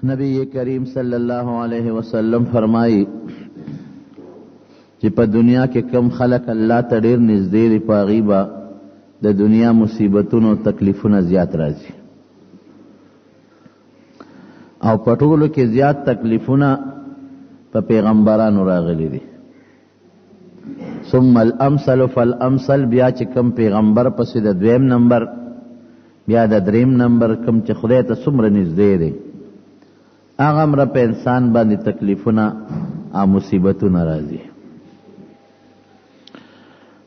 نبی کریم صلی الله علیه وسلم فرمایي چې په دنیا کې کم خلک الله ته ډېر نږدې دي، په هغوی به د دنیا مصیبتونو او تکلیفونه زیات راځي، او په ټولو کې زیات تکلیفونه په پیغمبرانو راغلي دي. ثم الامثل فالامثل، بیا چې کوم پیغمبر پسې د دویم نمبر، بیا د دریم نمبر، کوم چې خدای ته څومره نږدې دی، هغه امره په انسان باندې تکلیفونه او مصیبتونه راځي.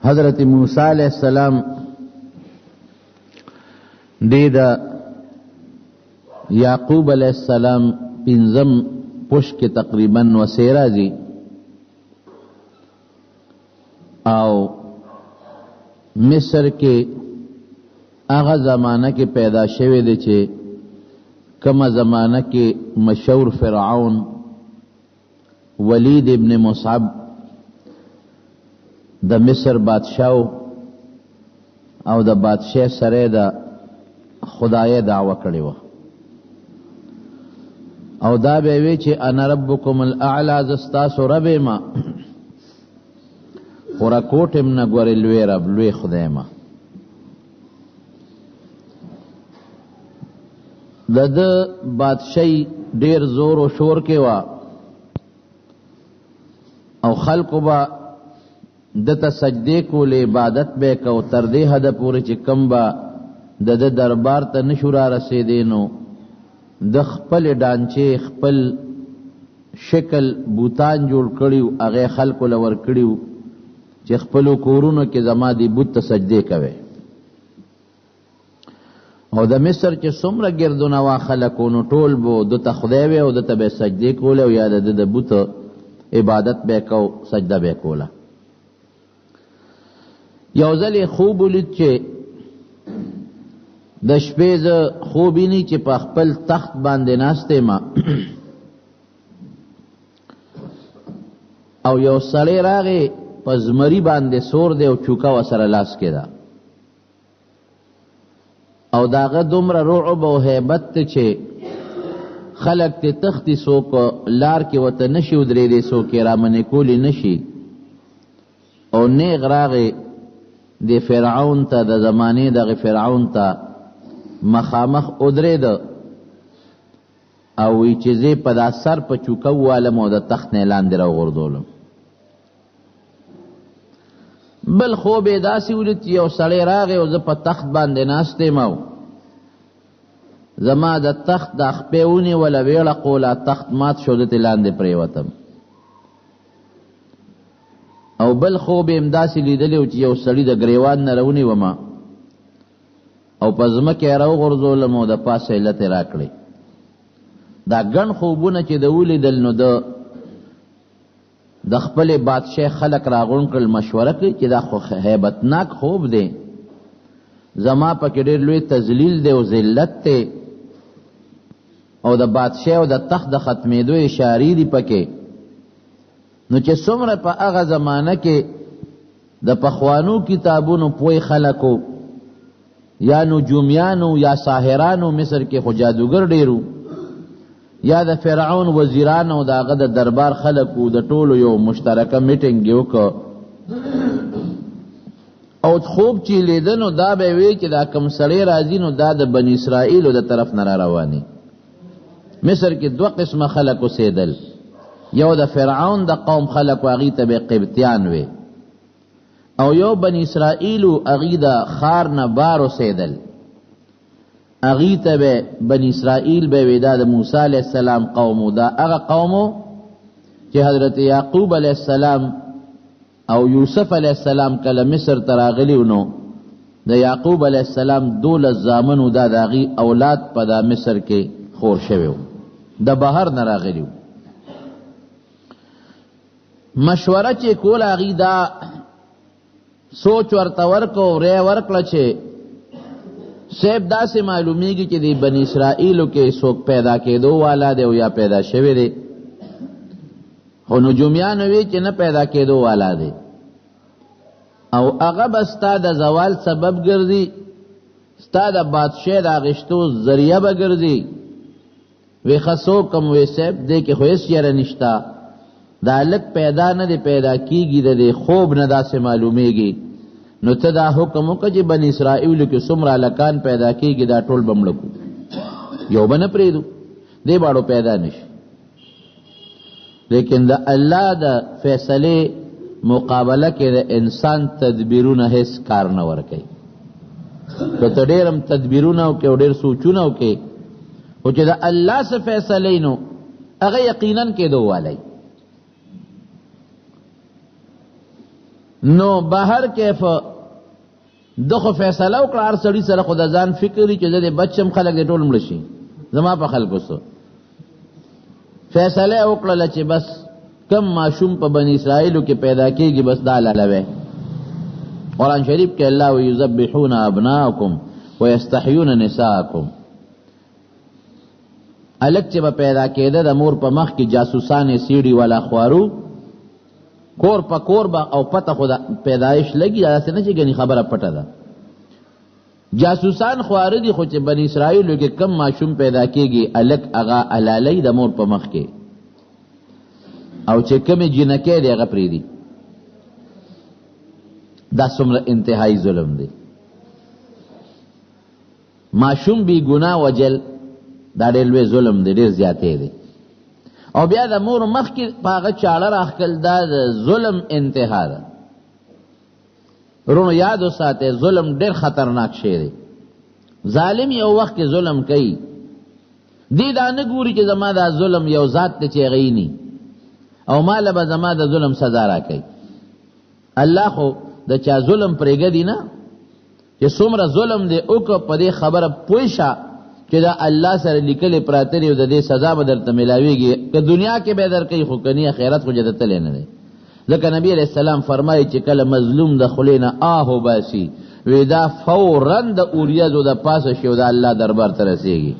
حضرت موسی علیه السلام دی د یعقوب علیه السلام پنځم پوش کې تقریبا وسې راځي، او مصر کې هغه زمانه کې پیدا شوی دی چې کومه زمانه کې مشهور فرعون ولید ابن مصعب د مصر بادشاہ او د بادشاه سره د خدای دعوه کړې وه، او دا به وی چې انا ربکم الاعلی، زه ستاسو رب یم، خو راکوټ یم نه ګورې لوی رب، لوی خدای ما. د ده بادشاهي ډېر زور و شور کې وه، او خلکو به ده ته سجدې کولې، عبادت به یې کو، تر دې حده پورې چې کوم به د ده دربار ته نشو را رسېدی، نو ده خپلې ډانچې، خپل شکل بوتان جوړ کړي وو، هغه یې خلکو له ورکړي وو چې خپلو کورونو کې زما دې بوت ته سجدې کوئ. او د مصر چې څومره ګردونه وا خلکو، نو ټول به ده ته خدای وی او ده ته به یې سجدې کولې، او یا د ده د بت عبادت به یې کو، سجده به یې کوله. یو ځل یې خوب ولید چې د شپې زه خوب ویني چې په خپل تخت باندې ناست یم، او یو سړی راغی په زمري باندې سور دی او چوکه ورسره لاس کې ده، او د هغه دومره رعب او هیبت دی چې خلک ترې تښتي، څوک لار کې ورته نه شي ودرېدی، څوک یې رامنې کولی نه شي. او نیغ راغی د فرعون ته، د زمانې دغه فرعون ته مخامخ ودرېده، او وی چې زه په دا سر په چوکه ووالم او د تخت نه یې لاندې راوغورځولم. بل خوب یې داسې ولید چې یو سړی راغی او زه په تخت باندې ناست یم، او زما د تخت دا خپې ونیوله، ویړقوله، تخت مات شو، زه ترې لاندې پرېوتم. او بل خوب یې هم داسې لیدلی و چې یو سړي د ګریوان نه راونیوم او په ځمکه یې راوغورځولم او د پاسه یې لتې راکړې. دا ګڼ خوبونه چې ده ولیدل، نو ده د خپلې بادشاه خلک راغونډ کړل، مشوره کوي چې دا خو هیبتناک خوب دی، زما پکې ډېر لوی تذلیل دی او ذلت دی، او د بادشاه او د تخت د ختمېدو اشارې دي پکې. نو چې څومره په هغه زمانه کې د پخوانو کتابونو پوه خلکو یا نجومیانو یا ساحرانو، مصر کې خو جادوګر ډېرو، یا د فرعون وزیرانو د هغه د دربار خلکو، د ټولو یو مشترکه میټینګ یې وکړ، او خوب چې لیده نو دا به وی چې دا کوم سړی راځي نو دا د بني اسرائیلو د طرف نه را رواني. مصر کې دوه قسمه خلک اوسېدل، یو د فرعون د قوم خلک، هغوی ته به قبطیان وی، او یو بني اسرائیلو، هغوی د ښار نه بار اوسېدل، هغوی ته به بني اسرائیل به وی. دا د موسی علیه السلام قوم، دا هغه قوم چې حضرت یعقوب علیه السلام او یوسف علیه السلام کله مصر ته راغلي نو د یعقوب علیه السلام 12 زامنو، دا د هغوی اولاد په دا مصر کې خور شوی و، د بهر نه راغلي وو. مشوره چې کوله هغوی دا سوچ ورته ورکړو، رای ورکړه چې صاحب داسې معلومیږي چې د بني اسرائیلو کې څوک پیدا کېدو والا دی او یا پیدا شوی دی، خو نجومیانو وی چې نه پیدا کېدو والا دی، او هغه به ستا د زوال سبب ګرځي، ستا د بادشاه د اخیستو ذریعه به ګرځي. وی خسو کم وی صاحب دې کې خو هیڅ یره نشتا، دا هلک پیدا نه دی پیدا کیږي، د دې خوب نه داسې معلومیږي. نو ته دا حکم وکړه چې بني اسرائیلو کې څومره هلکان پیدا کیږي دا ټول به مړه کړو، یو به نه پرېږدو، دې باړو پیدا نشي. لیکن د الله د فیصلې مقابله کې د انسان تدبیرونه هیڅ کار نه ورکوي. که ته ډېر هم تدبیرونه وکړې او ډېر سوچونه وکړې، خو چې د الله څه فیصلې نو هغه یقینا کېدو والی. نو بهر کیف د خو فیصله وکړه، هر سړي سره خو د ځان فکر وي چې زه دې بچ شم، خلک دې ټول مړه شي، زما په خلکو څه. فیصله یې وکړله چې بس کم ماشوم په بني اسرائیلو کې پیدا کېږي بس دا لاله. قرآن شریف کې الله وایي یذبحون ابناءکم ویستحیون نساءکم. هلک چې به پیدا کېده د مور په مخ کې جاسوسان یې سیړي والا خوارو، کور په کور به او پته خو د پیدایش لګي، داسې نه چې ګنې خبره پټه ده. جاسوسان خواره دي، خو چې بني اسرائیلو کې کم ماشوم پیدا کېږي هلک هغه حلالوي د مور په مخ کې، او چې کمې جینکۍ دی هغه پرېږدي. دا څومره انتهایی ظلم دی. ماشوم بی ګناه وجل دا ډېر لوی ظلم دی، ډېر زیاتی دی. او بیا د مور مخکې په هغه چاړه راښکل دا د ظلم انتها ده. وروڼو یاد وساتئ، ظلم ډېر خطرناک شی دی. ظالم یو وخت کې ظلم کوي، دی دا نه ګوري چې زما دا ظلم یو ذات دی چې هغه ویني او ما له به زما د ظلم سزا راکوي. الله خو د چا ظلم پرېږدي نه، چې څومره ظلم دی وکړه په دې خبره پوه شه چې دا الله سره لیکلې پراته دي او د دې سزا به درته میلاویږي. که دنیا کې به درکوي خو که نه آخرت خو جنت تللی نه دی. ځکه نبی علیه السلام فرمایي چې کله مظلوم د خولې نه آه وباسي، وی دا فورا د اوریځو د پاسه شي او د الله دربار ته رسیږي،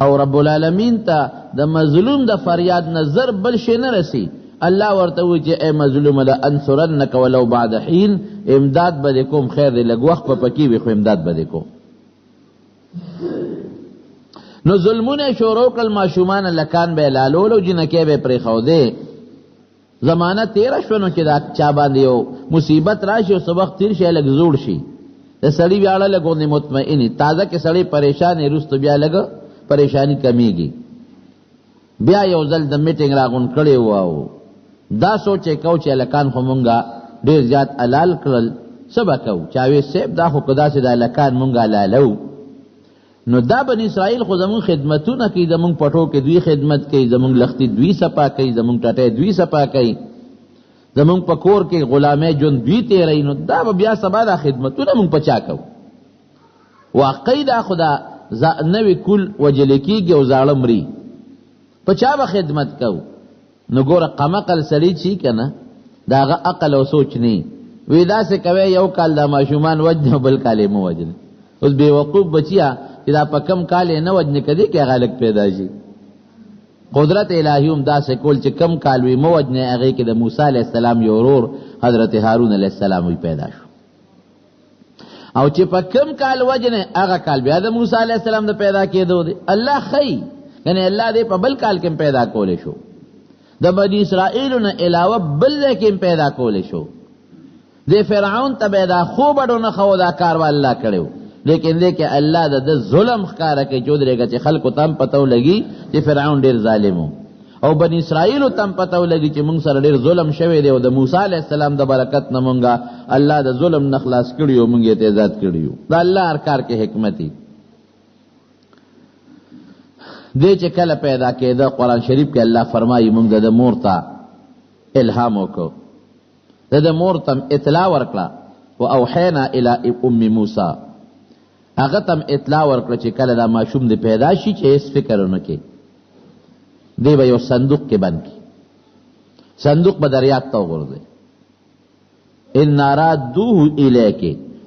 او رب العالمین ته د مظلوم د فریاد نه زر بل شی نه رسي. الله ورته وایي چې ای مظلومه لانصرنک ولو بعد حین، امداد به دې کوم، خیر دی لږ وخت به پکې وي خو امداد به دې کوم. نو ظلمونه یې شروع کړل، ماشومان هلکان به یې لالول او جینکۍ به یې پرېښودې. زمانه تېره شوه، نو چې دا چا باندې یو مصیبت راشي او څه وخت تېر شي لږ زوړ شي، د سړي بیا اړه لږ غوندې مطمئن، تازه کې سړی پریشان وي، وروسته بیا لږ پریشاني کمیږي. بیا یو ځل د میټینګ راغونډ کړی و او دا سوچ یې کو چې هلکان خو مونږه ډېر زیات حلال کړل، څه به کوو؟ چا وی صاحب دا خو که داسې د هلکان مونږ حلالو نو دا بني اسرائیل خو زمونږ خدمتونه کوي، زمونږ پټو کې دوی خدمت کوي، زمونږ لښتي دوی صفا کوي، زمونږ ټټی دوی صفا کوي، زمونږ په کور کې غلامۍ ژوند دوی تېروي، نو دا به بیا سبا دا خدمتونه مونږ په چا کوو؟ واقعي دا خو دا نوی کول وژل کېږي او زاړه مري، په چا به خدمت کوو؟ نو ګوره قمقل سړی چی که نه د هغه عقل او سوچ نه وي، داسې کوی یو کال دا ماشومان وژنې او بل کال یې مه وژنې. اوس بېوقوف بچیه چې دا په کم کال یې نه وژنې که دې کې هغه هلک پیدا شي. قدرت الهي هم داسې کول چې کم کال وي مه وژنې، هغې کې د موسی علیه السلام یو ورور حضرت هارون علیه السلام وي پیدا شو، او چې په کم کال وجنه هغه کال بیا د موسی علیه السلام د پیدا کېدو دی. الله ښیي، یعنی الله دې په بل کال کې پیدا کولی شو، د بني اسرائیلو نه علاوه بل ځای کې پیدا کولی شو. د فرعون ته به دا خوب اډو نه ښوو، دا کار به الله کړی و، لیکن دې کې الله د ده ظلم ښکاره کوي چې ودرېږه چې خلکو ته هم پته ولګي چې فرعون ډېر ظالم و، او بني اسرائیلو ته هم پته ولګي چې موږ سره ډېر ظلم شوی دی او د موسی علیه السلام د برکت نه موږ الله د ظلم نه خلاص کړي یو، موږ یې ته آزاد کړي یو. د الله هر کار کې حکمت دی. دی چې کله پیدا کېده قرآن شریف کې الله فرمایي موږ د ده مور ته الهام وکړو، د ده مور ته اطلاع ورکړه، واوحینا الی ام موسی، هغه ته اطلاع ورکړه چې کله دا ماشوم دې پیدا شي چې هېڅ فکر ونه کړي، دی به یو صندوق کې بند کړي، صندوق به دریاب ته وغورځوي. انا رادوه الیک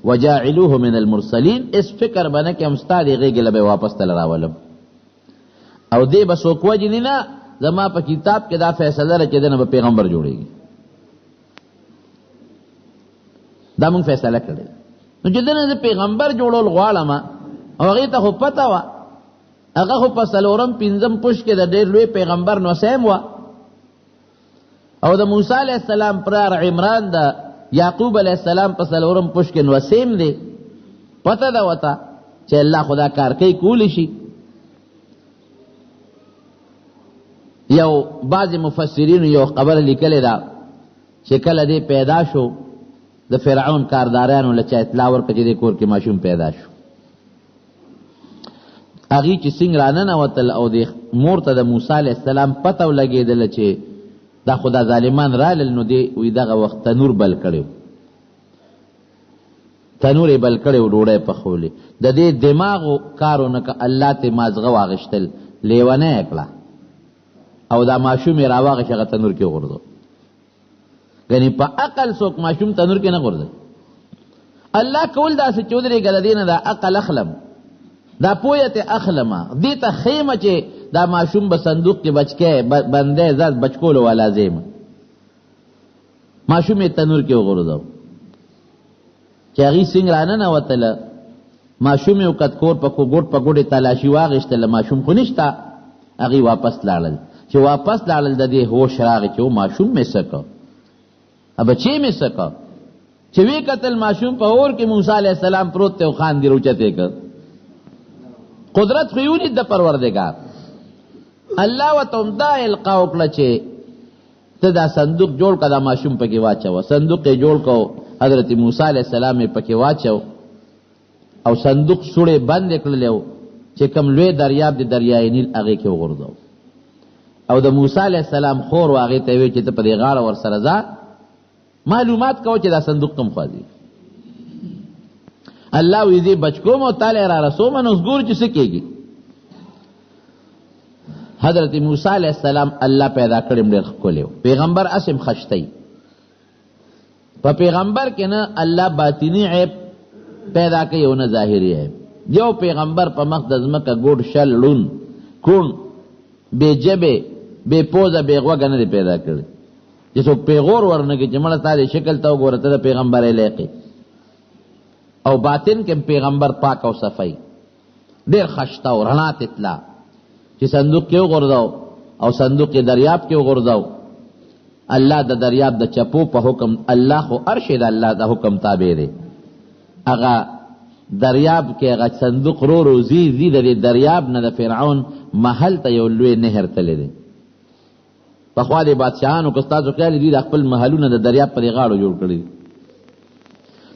وجاعلوه من المرسلین، هېڅ فکر به نه کوي، هم ستا دې غېږې له به یې واپس تله راولم، او دی به څوک وژني نه، زما په کتاب کې دا فیصله ده چې دی نه به پیغمبر جوړېږي. دا مونږ فیصله کړې ده. نو چې دی نه زه پیغمبر جوړول غواړم، او هغې ته خو پته وه هغه خو په څلورم پنځم پوش کې د ډېر لوی پیغمبر نوسیم وه. او د موسی علیه السلام پلار عمران د یعقوب علیه السلام په څلورم پوش کې نوسیم دی. پته ده ورته چې الله خدا کار کوي، کولی شي. یو بعضې مفسرینو یو خبره لیکلې ده چې کله دی پیدا شو د فرعون کاردارانو له چا اطلاع ورکړه چې دې کور کې ماشوم پیدا شو. هغوی چې څنګه راننوتل او د مور ته د موسی علیه السلام پته ولګېدله چې دا خو دا ظالمان رالل، نو دې وایي دغه وخت تنور بل کړی و، تنور یې بل کړی و، ډوډۍ پخولې. د دې دماغو کار ونه که، الله ترې مازغه واخیستل، لیونی یې کړه او دا ماشوم یې راواخیست، هغه تنور کې وغورځو. یعنی په عقل څوک ماشوم تنور کې نه غورځوي. الله کول داسې چې ودرېږه، د دې نه دا عقل اخلم، دا پوهه ترې اخلم، دې ته ښیم چې دا ماشوم به صندوق کې بچکی بندی ځه بچکولو والا زه یم. ماشوم یې تنور کې وغورځاوه. چې هغوی څنګه راننوتله، ماشوم یې وکت، کور په ګوټ په ګوټ یې تلاشي واخیستله، ماشوم خو نشته. هغوی واپس لاړل. چې واپس لاړل د دې هوش راغی چې ماشوم مې څه کړ، بچی مې څه کړ. چې ویې کتل ماشوم په اور کې موسی علیه السلام پروت دی او خاندي، راوچت یې کړ. قدرت خو یې ولید د پروردګار. الله ورته همدا القا وکړه چې ته دا صندوق جوړ کړه، دا ماشوم پکې واچوه. صندوق یې جوړ کړ، حضرت موسی علیه السلام یې پکې واچو او صندوق سوړې بند کړلی و چې کوم لوی دریاب دی دریای نیل هغې کې وغورځو. او د موسی علیه السلام خور و هغې ته یې ویل چې ته په دې غاړه ورسره ځه، معلومات کوه چې دا صندوق کوم خوا ځي. الله وایي زه بچ کوم او تاله یې را رسوم، نو اوس ګورو چې څه کېږي. حضرت موسی علیه السلام الله پیدا کړی ډېر ښکلی و، پیغمبر هسې هم خشته په پیغمبر کې نه الله باطني عیب پیدا کوي او نه ظاهري عیب. یو پیغمبر په مخ د ځمکه ګوډ، شل، ړوند، کوڼ، بې ژبې، بې پوزه، بې غوږه نه دی پیدا کړی چې څوک پیغور ورنه کړي چې مړه تا دې شکل ته وګوره، ته د پیغمبرۍ لایق یې. او باطن کې پیغمبر پاک او صفای، ډېر خشته او رڼا ته تله. چې صندوق کې وغورځاو او صندوق یې دریاب کې وغورځاو، الله د دریاب د چپو په حکم، الله خو هر شی د الله د حکم تابع دی، هغه دریاب کې هغه صندوق رو رو ځي ځي، د دې دریاب نه د فرعون محل ته یو لوی نهر تللی دی. پخوا دې بادشاهانو که ستاسو خیال دوی د خپل محلونه د دریاب په دې غاړو جوړ کړي دي.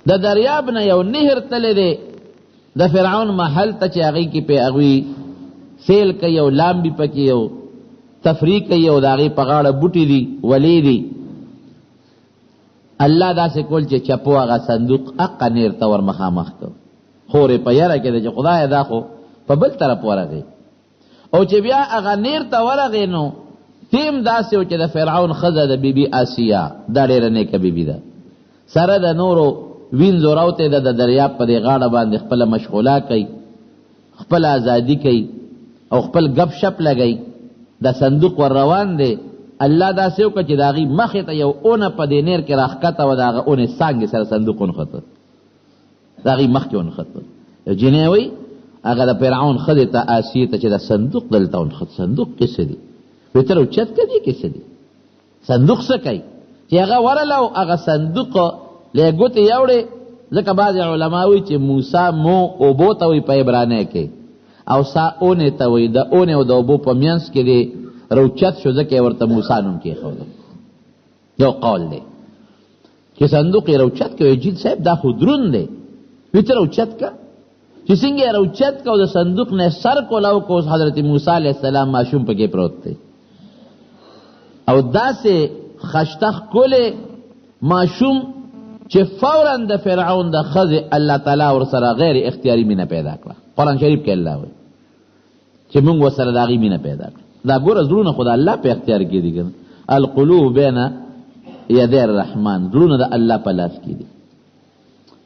د دریاب نه یو نهر تللی دی د فرعون محل ته چې هغې کې پې هغوی سیل کوي او لامبي پکې او تفریح کوي او د هغې په غاړه بوټي دي، ولې دي. الله داسې کول چې چپو هغه صندوق اقه نیر ته ور مخامخ کړ. خور یې په یره کې ده چې خدایه دا خو په بل طرف ورغی. او چې بیا هغه نیر ته ورغی نو تیم داسې و چې د فرعون ښځه د بیبي آسیه، دا ډېره نیکه بیبي ده، سره د نورو وینځو راوتې ده، د دریاب په دې غاړه باندې خپله مشغولا کوي، خپله ازادي کوي او خپل ګپ شپ لګوي. دا صندوق ور روان دی. الله داسې وکړه چې د هغې مخې ته یو اونه په دې نیر کې راښکته وه، د هغه اونې څانګې سره صندوق ونښته، د هغې مخکې ونښته. یو جینۍ وایي هغه د فرعون ښځې ته آسیې ته چې دا صندوق دلته ونښت، صندوق کې څه دي؟ وایي ته راوچت که دې کې څه دي؟ صندوق څه کوي؟ چې هغه ورله او هغه صندوق له ګوتې یوړې، ځکه بعضې علما وایي چې موسی مو اوبو ته وایي په عبرانۍ کې او سا اونې ته وایي، د اونې او د اوبو په منځ کې دی راوچت شو، ځکه یې ورته موسی نوم کېښود. یو قول دی چې صندوق یې راوچت کړ، وایي جیل صاحب دا خو دروند دی، وایي ته راوچت کړه. چې څنګه یې راوچت کړ او د صندوق نه سر کولاو کړ، اوس حضرت موسی علیه السلام ماشوم پکې پروت دی او داسې خشته ښکلی ماشوم چې فورا د فرعون د ښځې الله تعالی ورسره غیر اختیاري مینه پیدا کړه. قرآن شریف کې الله وایي چې موږ ورسره د هغې مینه پیدا کړه. دا ګوره زړونه خو د الله په اختیار کې دي که نه، القلوب بین یدی الرحمن، زړونه د الله په لاس کې دي،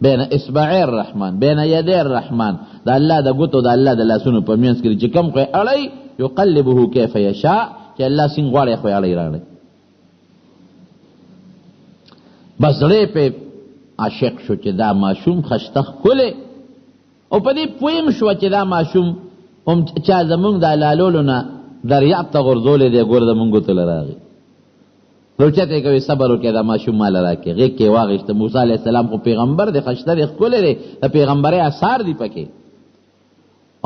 بین اصبعی الرحمن، بین یدی الرحمن، د الله د ګوتو د الله د لاسونو په منځ کې چې کوم خو یې اړوي یقلبه کیف یشاء، چې الله څنګه غواړي خو یې اړوي راړوي. بس زړه یې پرې عاشق شو چې دا ماشوم خشته ښکلی، او په دې پوه هم شوه چې دا ماشوم هم چا زمونږ د لالولو نه دریاب ته غورځولی دی، ګوره زمونږ ګوتو له راغی. روچته یې کوي، صبر وکړئ، دا ماشوم ماله راکړي. غېږ کې یې واخیسته. موسی علیه السلام خو پیغمبر دی، خشته دی، ښکلی دی، د پیغمبرۍ اثار دي پکې،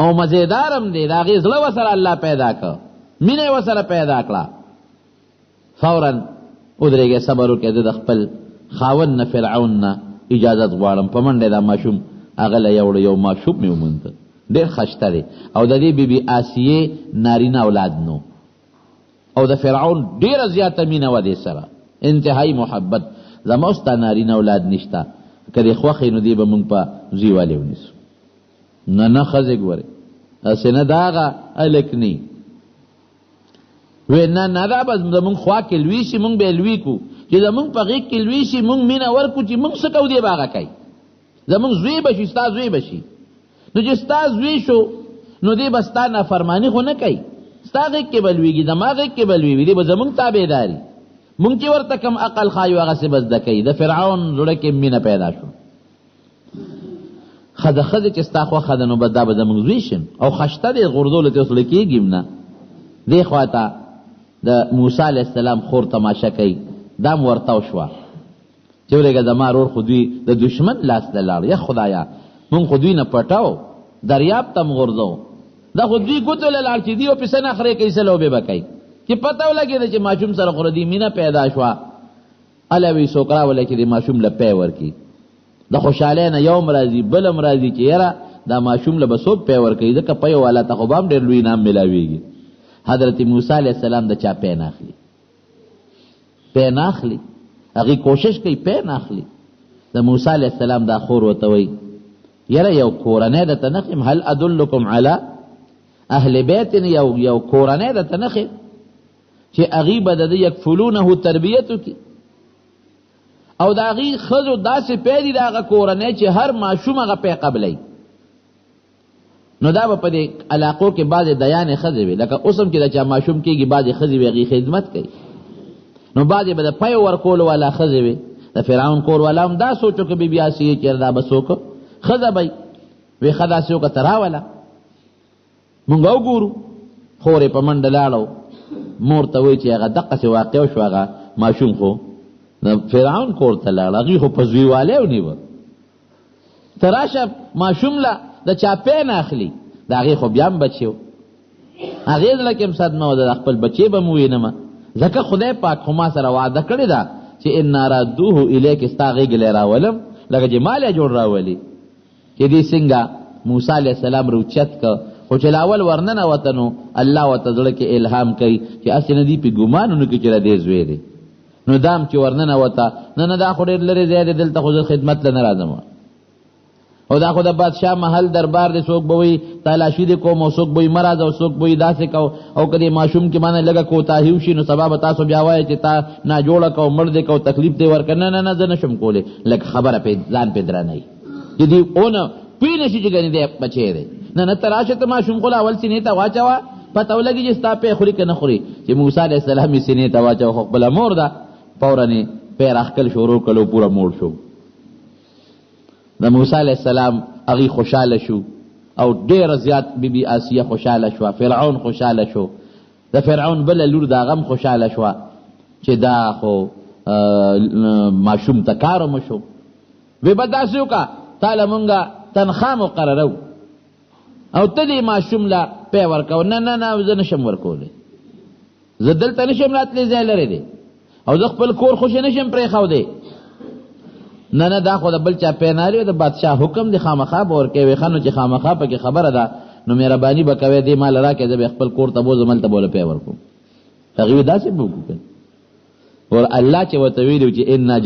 او مزیدار هم دی. د هغې زړه ورسره الله پیدا کړ، مینه یې ورسره پیدا کړه. فورا ودرېږئ، صبر وکړئ، زه د خپل خاوند نه فرعون نه اجازت غواړم. په منډه دا ماشوم هغه له یوړو، یو ماشوم مې وموند، ډېر خشته دی. او د دې بیبي آسیې نارینه اولاد نو، او د فرعون ډېره زیاته مینه وه دې سره، انتهایی محبت. زما او ستا نارینه اولاد نشته، که دې خوښ یې نو دې به مونږ په زوی والې ونیسو. نه نه ښځې ګورې، هسې نه دا هغه هلک نی. وی نه نه، دا به زمونږ خوا کې لوی شي، مونږ به یې لوی کړو، چې زمونږ په غېږ کې لوی شي، مونږ مینه ورکړو، چې مونږ څه کوو دی به هغه کوي. زمونږ زوی به شي، ستا زوی به شي. نو چې ستا زوی شو نو دی به ستا نافرماني خو نه کوي، ستا غېږ کې به لویږي، زما غېږ کې به لویږي، دی به زمونږ تابعداري، مونږ چې ورته کوم عقل ښایو هغسې به زده کوي. د فرعون زړه کې مینه پیدا شو. ښځه ښځې چې ستا خوښه ده نو بس دا به زموږ زوی شي، او خشته دی، غورځولو ته اوس زړه کېږي هم نه. دې خوا ته د موسی علیه السلام خور تماشه کوي، دا هم ورتاو شوه چې ولېږه زما ورور خو دوی د دښمن لاس ته لاړ، یا خدایه مونږ خو دوی نه پټاو، دریاب ته هم غورځو، دا خو دوی ګوتو له لاړ چې دوی به پې څه نخرې کوي، څه لوبې به کوي. چې پته ولګېده چې ماشوم سره خو د دوی مینه پیدا شوه، هله وی څوک راولئ چې دې ماشوم له پی ورکړي. د خوشحالۍ نه یو هم راځي بل هم راځي چې یاره دا ماشوم له به څوک پی ورکوي، ځکه پیو والا ته خو به هم ډېر لوی انعام ملاویږي. حضرت موسی علیه السلام د چا پی نه اخلي، پی نه اخلي، هغوی کوشش کوي پی نه اخلي. د موسی علیه السلام دا خور ورته وایي یاره یو کورنۍ درته نه ښیم، هل ادلکم علی اهل بیت، یو کورنۍ درته نه ښیم چې هغوی به د ده یکفلونه تربیت وکړي، او د هغوی ښځو داسې پی دي د هغه کورنۍ چې هر ماشوم هغه پی قبلوي. نو دا به په دې علاقو کې بعضې دیانې ښځې وي، لکه اوس هم چې د چا ماشوم کېږي بعضې ښځې وي هغوی خدمت کوي، نو بعضې به د پیو ورکولو والا ښځې وي. د فرعون کور والا هم دا سوچ وکړ بي بي آسیې چې دا به څوک ښځه به وي، ښه داسې وکړه ته راوله مونږ وګورو. خور یې په منډه لاړه، مور ته وایي چې هغه دقسې واقع وشوه، هغه ماشوم خو د فرعون کور ته لاړ، هغوی خو په زویوالی ونیوه، ته راشه ماشوم له د چا پی نه اخلي. د هغې خو بیا هم بچی و، هغې زړه کې هم صدمه وه، د خپل بچی به مو وینم، ځکه خدای پاک خو ما سره وعده کړې ده چې انا رادوه الیک، ستا غېږې له یې راولم لکه چې ما له یې جوړ راولي. چې دې څنګه موسی علیه السلام روچت که، خو چې لاول ورننوته نو الله ورته زړه کې الهام کوي چې هسې نه دي پې ګمان ونه کړي چې د دې زوی دی. نو دا هم چې ورننوته، نه نه دا خو ډېر لرې ځای دی، دلته خو زه خدمت له نه راځم، او دا خو د بادشاه محل دربار دی، څوک به وایي تالاشي دې کوم، او څوک به وایي مه راځه، او څوک به وایي داسې کو، او که دې ماشوم کې مانه لږه کوتاهي وشي نو سبا به تاسو بیا وایئ چې تا ناجوړه کو، مړ دې کو، تکلیف دې ورکړ. نه نه نه زه نه شم کولی، لږ خبره پې ځان پې درنوي چې دی اونه پوه نه شي چې ګنې دی بچی دی. نه نه ته راشه، ته ماشوم خو لا اول سینې ته واچوه، پته ولګي چې ستا پی خوري که نه خوري. چې موسی علیه السلام یې سینې ته واچوه، خو خپله مور ده، فوراً یې پی راښکل شروع کړل، پوره موړ شو. د موسی علیه السلام هغوی خوشحاله شو، او ډېره زیات بي بي آسیه خوشحاله شوه، فرعون خوشحاله شو، د فرعون بله لور د هغه هم خوشحاله شوه چې دا خو ماشوم ته کار هم وشو. وی به داسې وکړه، تا له مونږه تنخوا مقررو او ته دې ماشوم له پی ورکوه. نه نه نه زه نشم ورکولی، زه دلته نشم راتلی، ځای لرې دی، او زه خپل کور خوشې نشم پرېښودی. نه نه دا خو د بل چا پی نه لري، د بادشاه حکم دی، خامخا به ورکوې. وی ښه نو چې خامخا پکې خبره ده نو مهرباني به کوې، دې مال راکړې، زه به خپل کور ته بوځم، هلته به له پی ورکوم. هغوی وی داسې به وکړو. ور الله چې ورته ویلي چې انا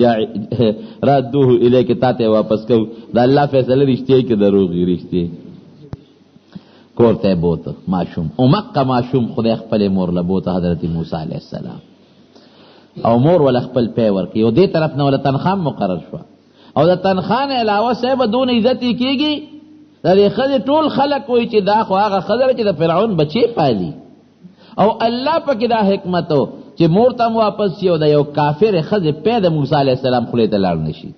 رادوه الیک، تا ته واپس کوو، د الله فیصله رښتیا که دروغ وي؟ رښتیا. کور ته یې بوته ماشوم، همقه ماشوم خدای خپلې مور له بوته حضرت موسی علیه السلام، او مور وله خپل پی ورکوي، او دې طرف نه وله تنخوا هم مقرر شوه. او د تنخوا نه علاوه صاحب دونه عزت یې کېږي، د دې ښځې ټول خلک وایي چې دا خو هغه ښځه ده چې د فرعون بچی پالي. او الله پکې دا حکمت و چې مور ته هم واپس شي، او د یو کافرې ښځې پی د موسی علیه السلام خولې ته لاړ نه شي.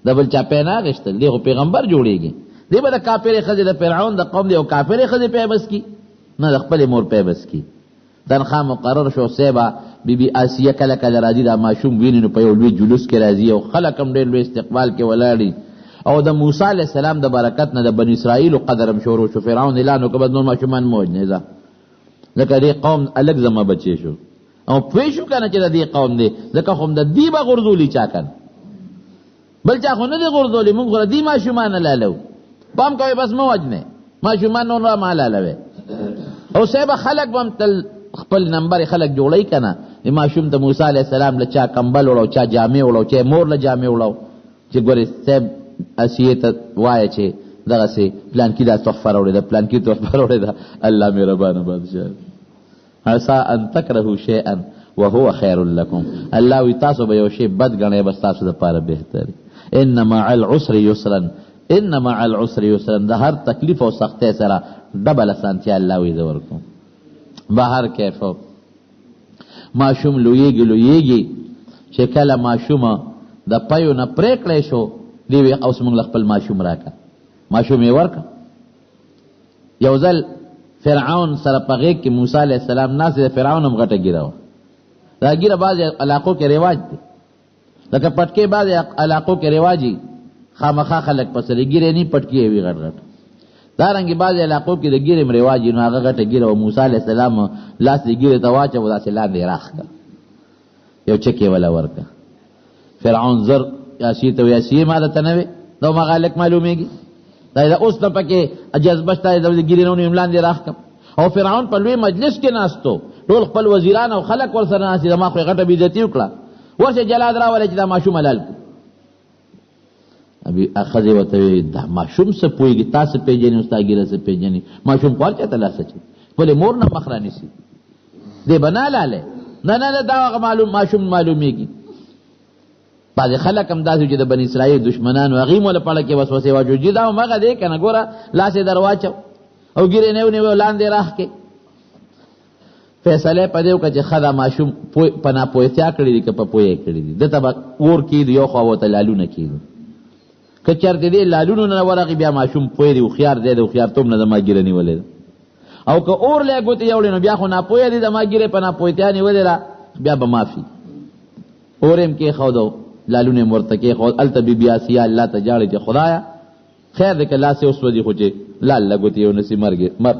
د بل چا پی نه اخیستل، دی خو پیغمبر جوړېږي، دی به د کافرې ښځې د فرعون د قوم دی او کافرې ښځې پیبس کی؟ نه، د خپلې مور پیبس کی. تنخوا مقرر شو. صاحبه بی بی آسیه کله کله راځي، دا ماشوم ویني نو په یو لوی جلوس کې راځي او خلک هم ډېر لوی استقبال کې ولاړ دي. او د موسی علیه السلام د برکت نه د بني اسرائیلو قدر هم شروع شو. فرعون اعلان وکړ، بس نور ماشومان مه وژنئ، ځه، ځکه دې قوم هلک زما بچی شو او پوه شو که نه چې د دې قوم دی، ځکه خو هم د دې به غورځولي چا که نه، بل چا خو نه دی غورځولي، موږ خو د دې ماشومان حلالوو. پام کوئ، بس مه وژنئ ماشومان، نور را مه حلالوئ. او صاحب خلک به هم تل خپل نمبر خلک جوړوي که نه. د ماشوم ته موسی علیه السلام له چا کمبل وړو، چا جامې وړو، چا مور له جامې وړو چې ګورې صاحب اسیې ته وایه چې دغسې پلانکي دا تحفه راوړې ده، پلانکي تحفه راوړې ده. الله مهربانه بادشاه. عسا ان تکرهو شیئا وهو خیر لکم، الله وی تاسو به یو شی بد ګڼئ، بس تاسو دپاره بهتر. ان مع العسر یسرا، ان مع العسر یسرا، د هر تکلیف او سختۍ سره ډبل اسانتیا الله وی زه ورکوم. بهر کیف ماشوم لویږي لویږي، چې کله ماشوم د پیو نه پرې کړی شو، دی وی اوس موږ له خپل ماشوم راکړه. ماشوم یې ورکړه. یو ځل فرعون سره په غېږ کې موسی علیه السلام ناست دی، فرعون هم غټه ږیره وه. دا ږیره بعضې علاقو کې رواج دی، لکه پټکې بعضې علاقو کې رواج وي، خامخا خلک په سره ږیرې نه پټکې وي غټ غټ. دارنګې بعضې علاقو کې د ږیرې هم رواج وي، نو هغه غټه ږیره وه. موسی علیه السلام لاس یې ږیرې ته واچوه، داسې لاندې یې راښکه، یو چک یې وله ورکړه. فرعون زر یاسیې ته وایي، یاسیې ما درته نه وې، دا هم هغه هلک معلومېږي، دا د اوس نه پکې جذبه شته، د ږیرې نه ونیوم لاندې راښکم. او فرعون په لوی مجلس کې ناست و، ټول خپل وزیران او خلک ورسره ناست دي، زما خو یې غټه بېعزتي وکړه، ورشه جلاد راولئ چې دا ماشوم حلال کړو. ابي ښځې ورته ویل، دا ماشوم څه پوهېږي، تا څه پېژني او ستا ږیره څه پېژني، ماشوم خو هر چا ته لاس اچوي، خپلې مور نه مخ رانیسي، دی به نه حلالوي. نه نه نه، دا هغه معلوم ماشوم معلومېږي. بعضې خلک هم داسې چې د بني اسرائیل دښمنانو، هغوی مو له پړه کې وسوسې واچو، جي دا هماغه دی که نه، ګوره لاس یې در واچو او ږیرې نه ونیوه، لاندې راښکې. فیصله په دې وکړه چې ښه دا ماشوم په ناپوهتیا کړي دي که په پوهه یې کړي دي، ده ته به اور کېږدو، یو خوا ورته لالونه کېږدو، که چېرته دې لالونو نه ورغی بیا ماشوم پوه دی، هوښیار دی، د هوښیارتوب نه زما ږیره نیولې ده، او که اور له ګوتې یوړې نو بیا خو ناپوهه دی، زما ږیره په ناپوهتیا نیولې ده، بیا به معافي. اور یې هم کېښودو، لالونه یې هم ورته کېښود. هلته بي بي آسیه الله ته ژاړي چې خدایه خیر دی که لاس یې وسوځي، خو چې لال له ګوتې یو نسي مرګ مرګ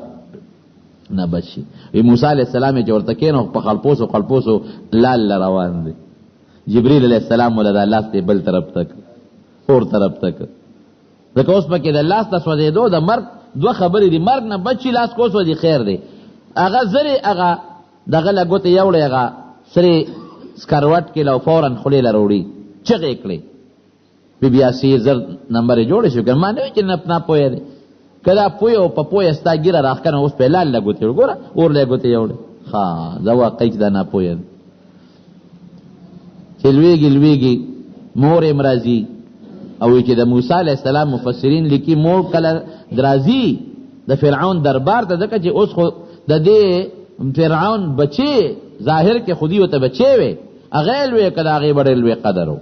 نه بچ شي. وی موسی علیه السلام یې چې ورته کېنو په خړپوسو خړپوسو لال له روان دی. جبریل علیه السلام وله دا لاس دی بل طرف ته کړ، اور طرف ته کړ، ځکه اوس پکې د لاس د سوځېدو د مرګ دوه خبرې دي، مرګ نه بچ شي لاس که وسوځي خیر دی، هغه زرې هغه دغه له ګوتې یوړې هغه سرې سکروټ کې له فورا خولې له راوړي، چغې یې کړې. بی بی آسیې زر نمبر یې جوړې شو، که ما نه وي چې نه ناپوهه دی، که دا پوه او په پوهه ستا ږیره راښکنه اوس په لال له ګوتې وګوره اور له ګوتې یوړې، ښه دا واقعي چې دا ناپوهه دی. چې لویږي لویږي مور یې هم راځي، او چې د موسی علیه السلام مفسرین لیکي مور کله درازي د فرعون دربار ته، ځکه چې اوس خو د دې فرعون بچی ظاهر کې خو دی ورته بچی وی، هغه یې لوی که د هغې به ډېر لوی قدر و،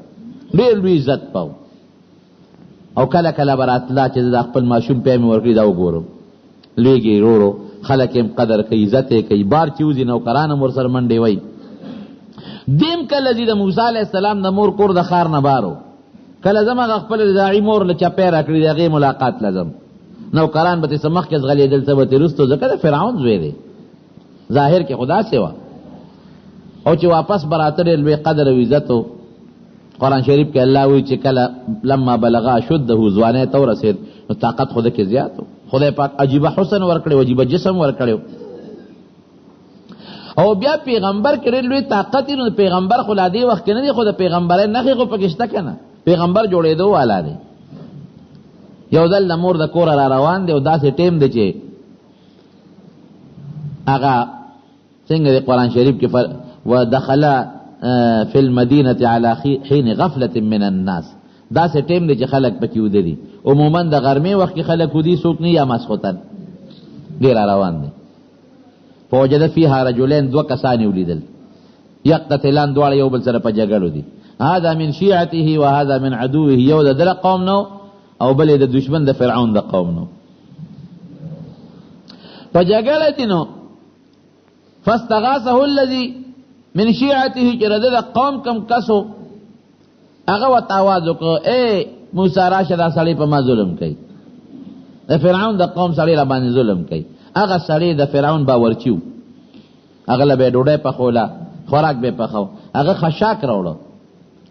ډېر لوی عزت په او کله کله به راتله چې زه دا خپل ماشوم پی مې ورکړي دا وګورم. لویږي ورو ورو، خلک یې هم قدر کوي، عزت یې کوي، بار چې وځي نوکران هم ورسره منډې وایي. دیم کله ځي د موسی علیه السلام د مور کور د ښار نه بار و، کله ځم هغه خپل رضاعي مور له چپی راکړي د هغې ملاقات له ځم، نوکران به ترې څه مخکې ځغلېدل څه به ترې وروسته، ځکه د فرعون زوی دی، ظاهر کې خو داسې وه. او چې واپس به راته ډېر لوی قدر او عزت و. قرآن شریف کې الله وایي چې کله لما بلغ اشده ځوانۍ ته ورسېد نو طاقت خو ده کې زیات و، خدای پاک عجیبه حسن ورکړی و، عجیبه جسم ورکړی و، او بیا پیغمبر کې ډېر لوی طاقت دی، نو پیغمبر خو لا دې وخت کې نه دی، خو د پیغمبرۍ نښې خو پکې شته که نه، پیغمبر جوړېدو والا دی. یو ځل د مور د کوره را روان دی او داسې ټیم دی چې هغه څنګه د قرآن شریف کې ودخل فی المدینة علی حین غفلة من الناس، داسې ټیم دی چې خلک پکې ویده دي، عموما د غرمې وخت کې خلک ویده څوک نه یا ماسخوتن ډېر روان دی. فوجد فیها رجلین، دوه کسان یې ولیدل، یقتتلان، دواړه یو بل سره په جګړو دي، هذا من شیعته وهذا من عدوه، یو د ده قوم نه او بل د دشمن د فرعون د قوم نو. په جګړه دي نو فاستغاثه الذي من شيعته، چې د قوم کم کسو هغه ورته اواز وکړ، ای موسی راشه دا سړی په ما ظلم کوي، د فرعون د قوم سړی را باندې ظلم کوي. هغه سړی د فرعون باورچي و، هغه له به یې ډوډۍ پخوله، خوراک به یې پخو، هغه خشاک راوړو.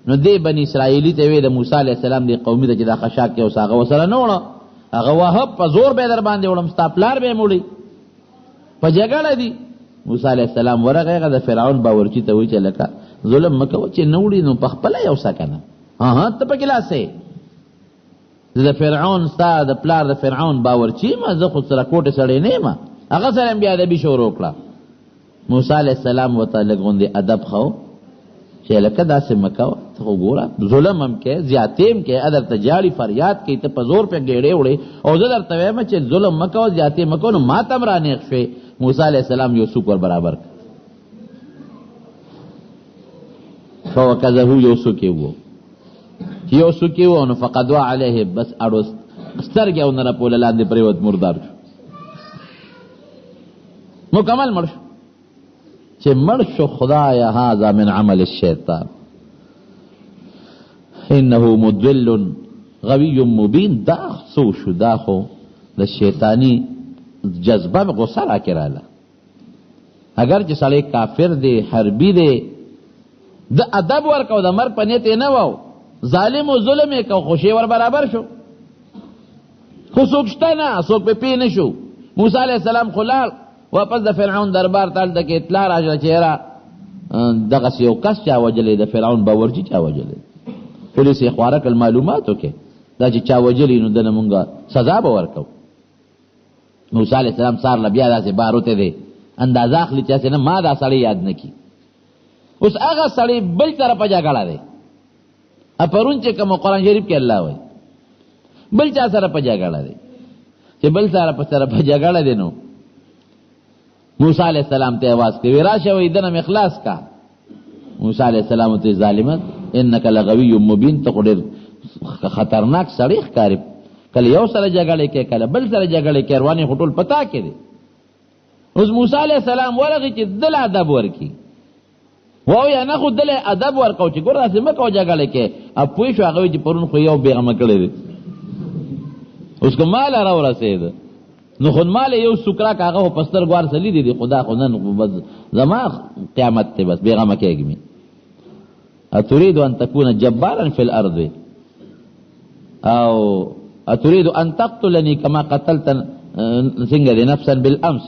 نو دې بني اسرائیلي ته وی د موسی علیه السلام دې قومي ته چې دا خشاک یې اوس هغه ورسره نه وړه، هغه وهب په زور به یې در باندې وړم، ستا پلار به یې وړي. په جګړه دي. موسی علیه السلام ورغی، هغه د فرعون باورچي ته وایي چې لکه ظلم مه کوه، چې نه وړي نو په خپله یو څه که نه، ها ته پکې لاس یې. زه د فرعون ستا د پلار د فرعون باورچي یم، زه خو سره کوټې سړی نه یم. هغه سره هم بیا ادبي شروع کړه. موسی علیه السلام ورته لږ غوندې ادب ښو چې لکه داسې مه کوه، ته خو ګوره ظلم هم کوې، زیاتې هم کوې، درته ژاړي فریاد کوي، ته په زور پرې ګېډې وړې، او زه درته وایم چې ظلم مه کوه، زیاتې مه کوه، نو ما ته هم رانېغ شوې. موسی علیه السلام یو سوک ور برابر کړ، فوکزه یو سوک یې وو، چې یو سوک یې وو نو فقدوا علیه، بس اړو سترګې او نه رپوله لاندې پرېوت، مردار شو، مکمل مړ شو. چې مړ شو، خدایا هذا من عمل الشیطان انه مضل غوی مبین. دا څه شو؟ دا خو د شیطانی جذبه غصه راکې راله. اگر چې سړی کافر دی، حربي دی، د ادب ورکو، د مرګ په نیت یې نه وو، ظالم او ظلم یې کو، خو شی ور برابر شو. خو څوک شته نه، څوک پې پوه نه شو. موسی علیه السلام خو لاړ واپس د فرعون دربار ته، هلته کې اطلاع راغله چې یاره دغسې یو کس چا وژلی، د فرعون باورچي چا وژلی. پولیس یې خواره کړل معلوماتو کې، دا چې چا وژلی نو دنه مونږ سزا به ورکوو. موسی علیه السلام سار له بیا داسې بار وتی دی، اندازه اخلي چې هسې نه ما دا سړی یاد نه کړي. اوس هغه سړی بل طرف په جګړه دی، پرون چې کوم قرآن شریف کې الله وایي بل چا سره په جګړه دی، چې بل سره په سره په جګړه دی. نو موسی علیه السلام ته اواز کوي، راشه وایي دنه مې خلاص کا. موسی علیه السلام ته ظالمه انک لغوی مبین، ته خو ډېر خطرناک سړی ښکارې، کله یو سره جګړې کوې، کله بل سره جګړې کوې، روانې خو ټول په تا کې دی. اوس موسی علیه السلام ورغی چې ده له ادب ورکړي، واو یا نه، خو ده له ادب ورکړو چې ګوره داسې مه کوه جګړې کې. او پوه شو هغه چې پرون خو یو بېغمه کړی دی، اوس که ما له راورسېده نو خو ما له یو سوک راکړه، هغه خو په سترګو هر څه لیدي دي، خو دا خو نن خو بس زما قیامت دی، بس بېغمه کېږي مې. اتريد ان تكون جبارا في الارض او اتريد ان تقتلني كما قتلت څنګه دی نفسا بالامس،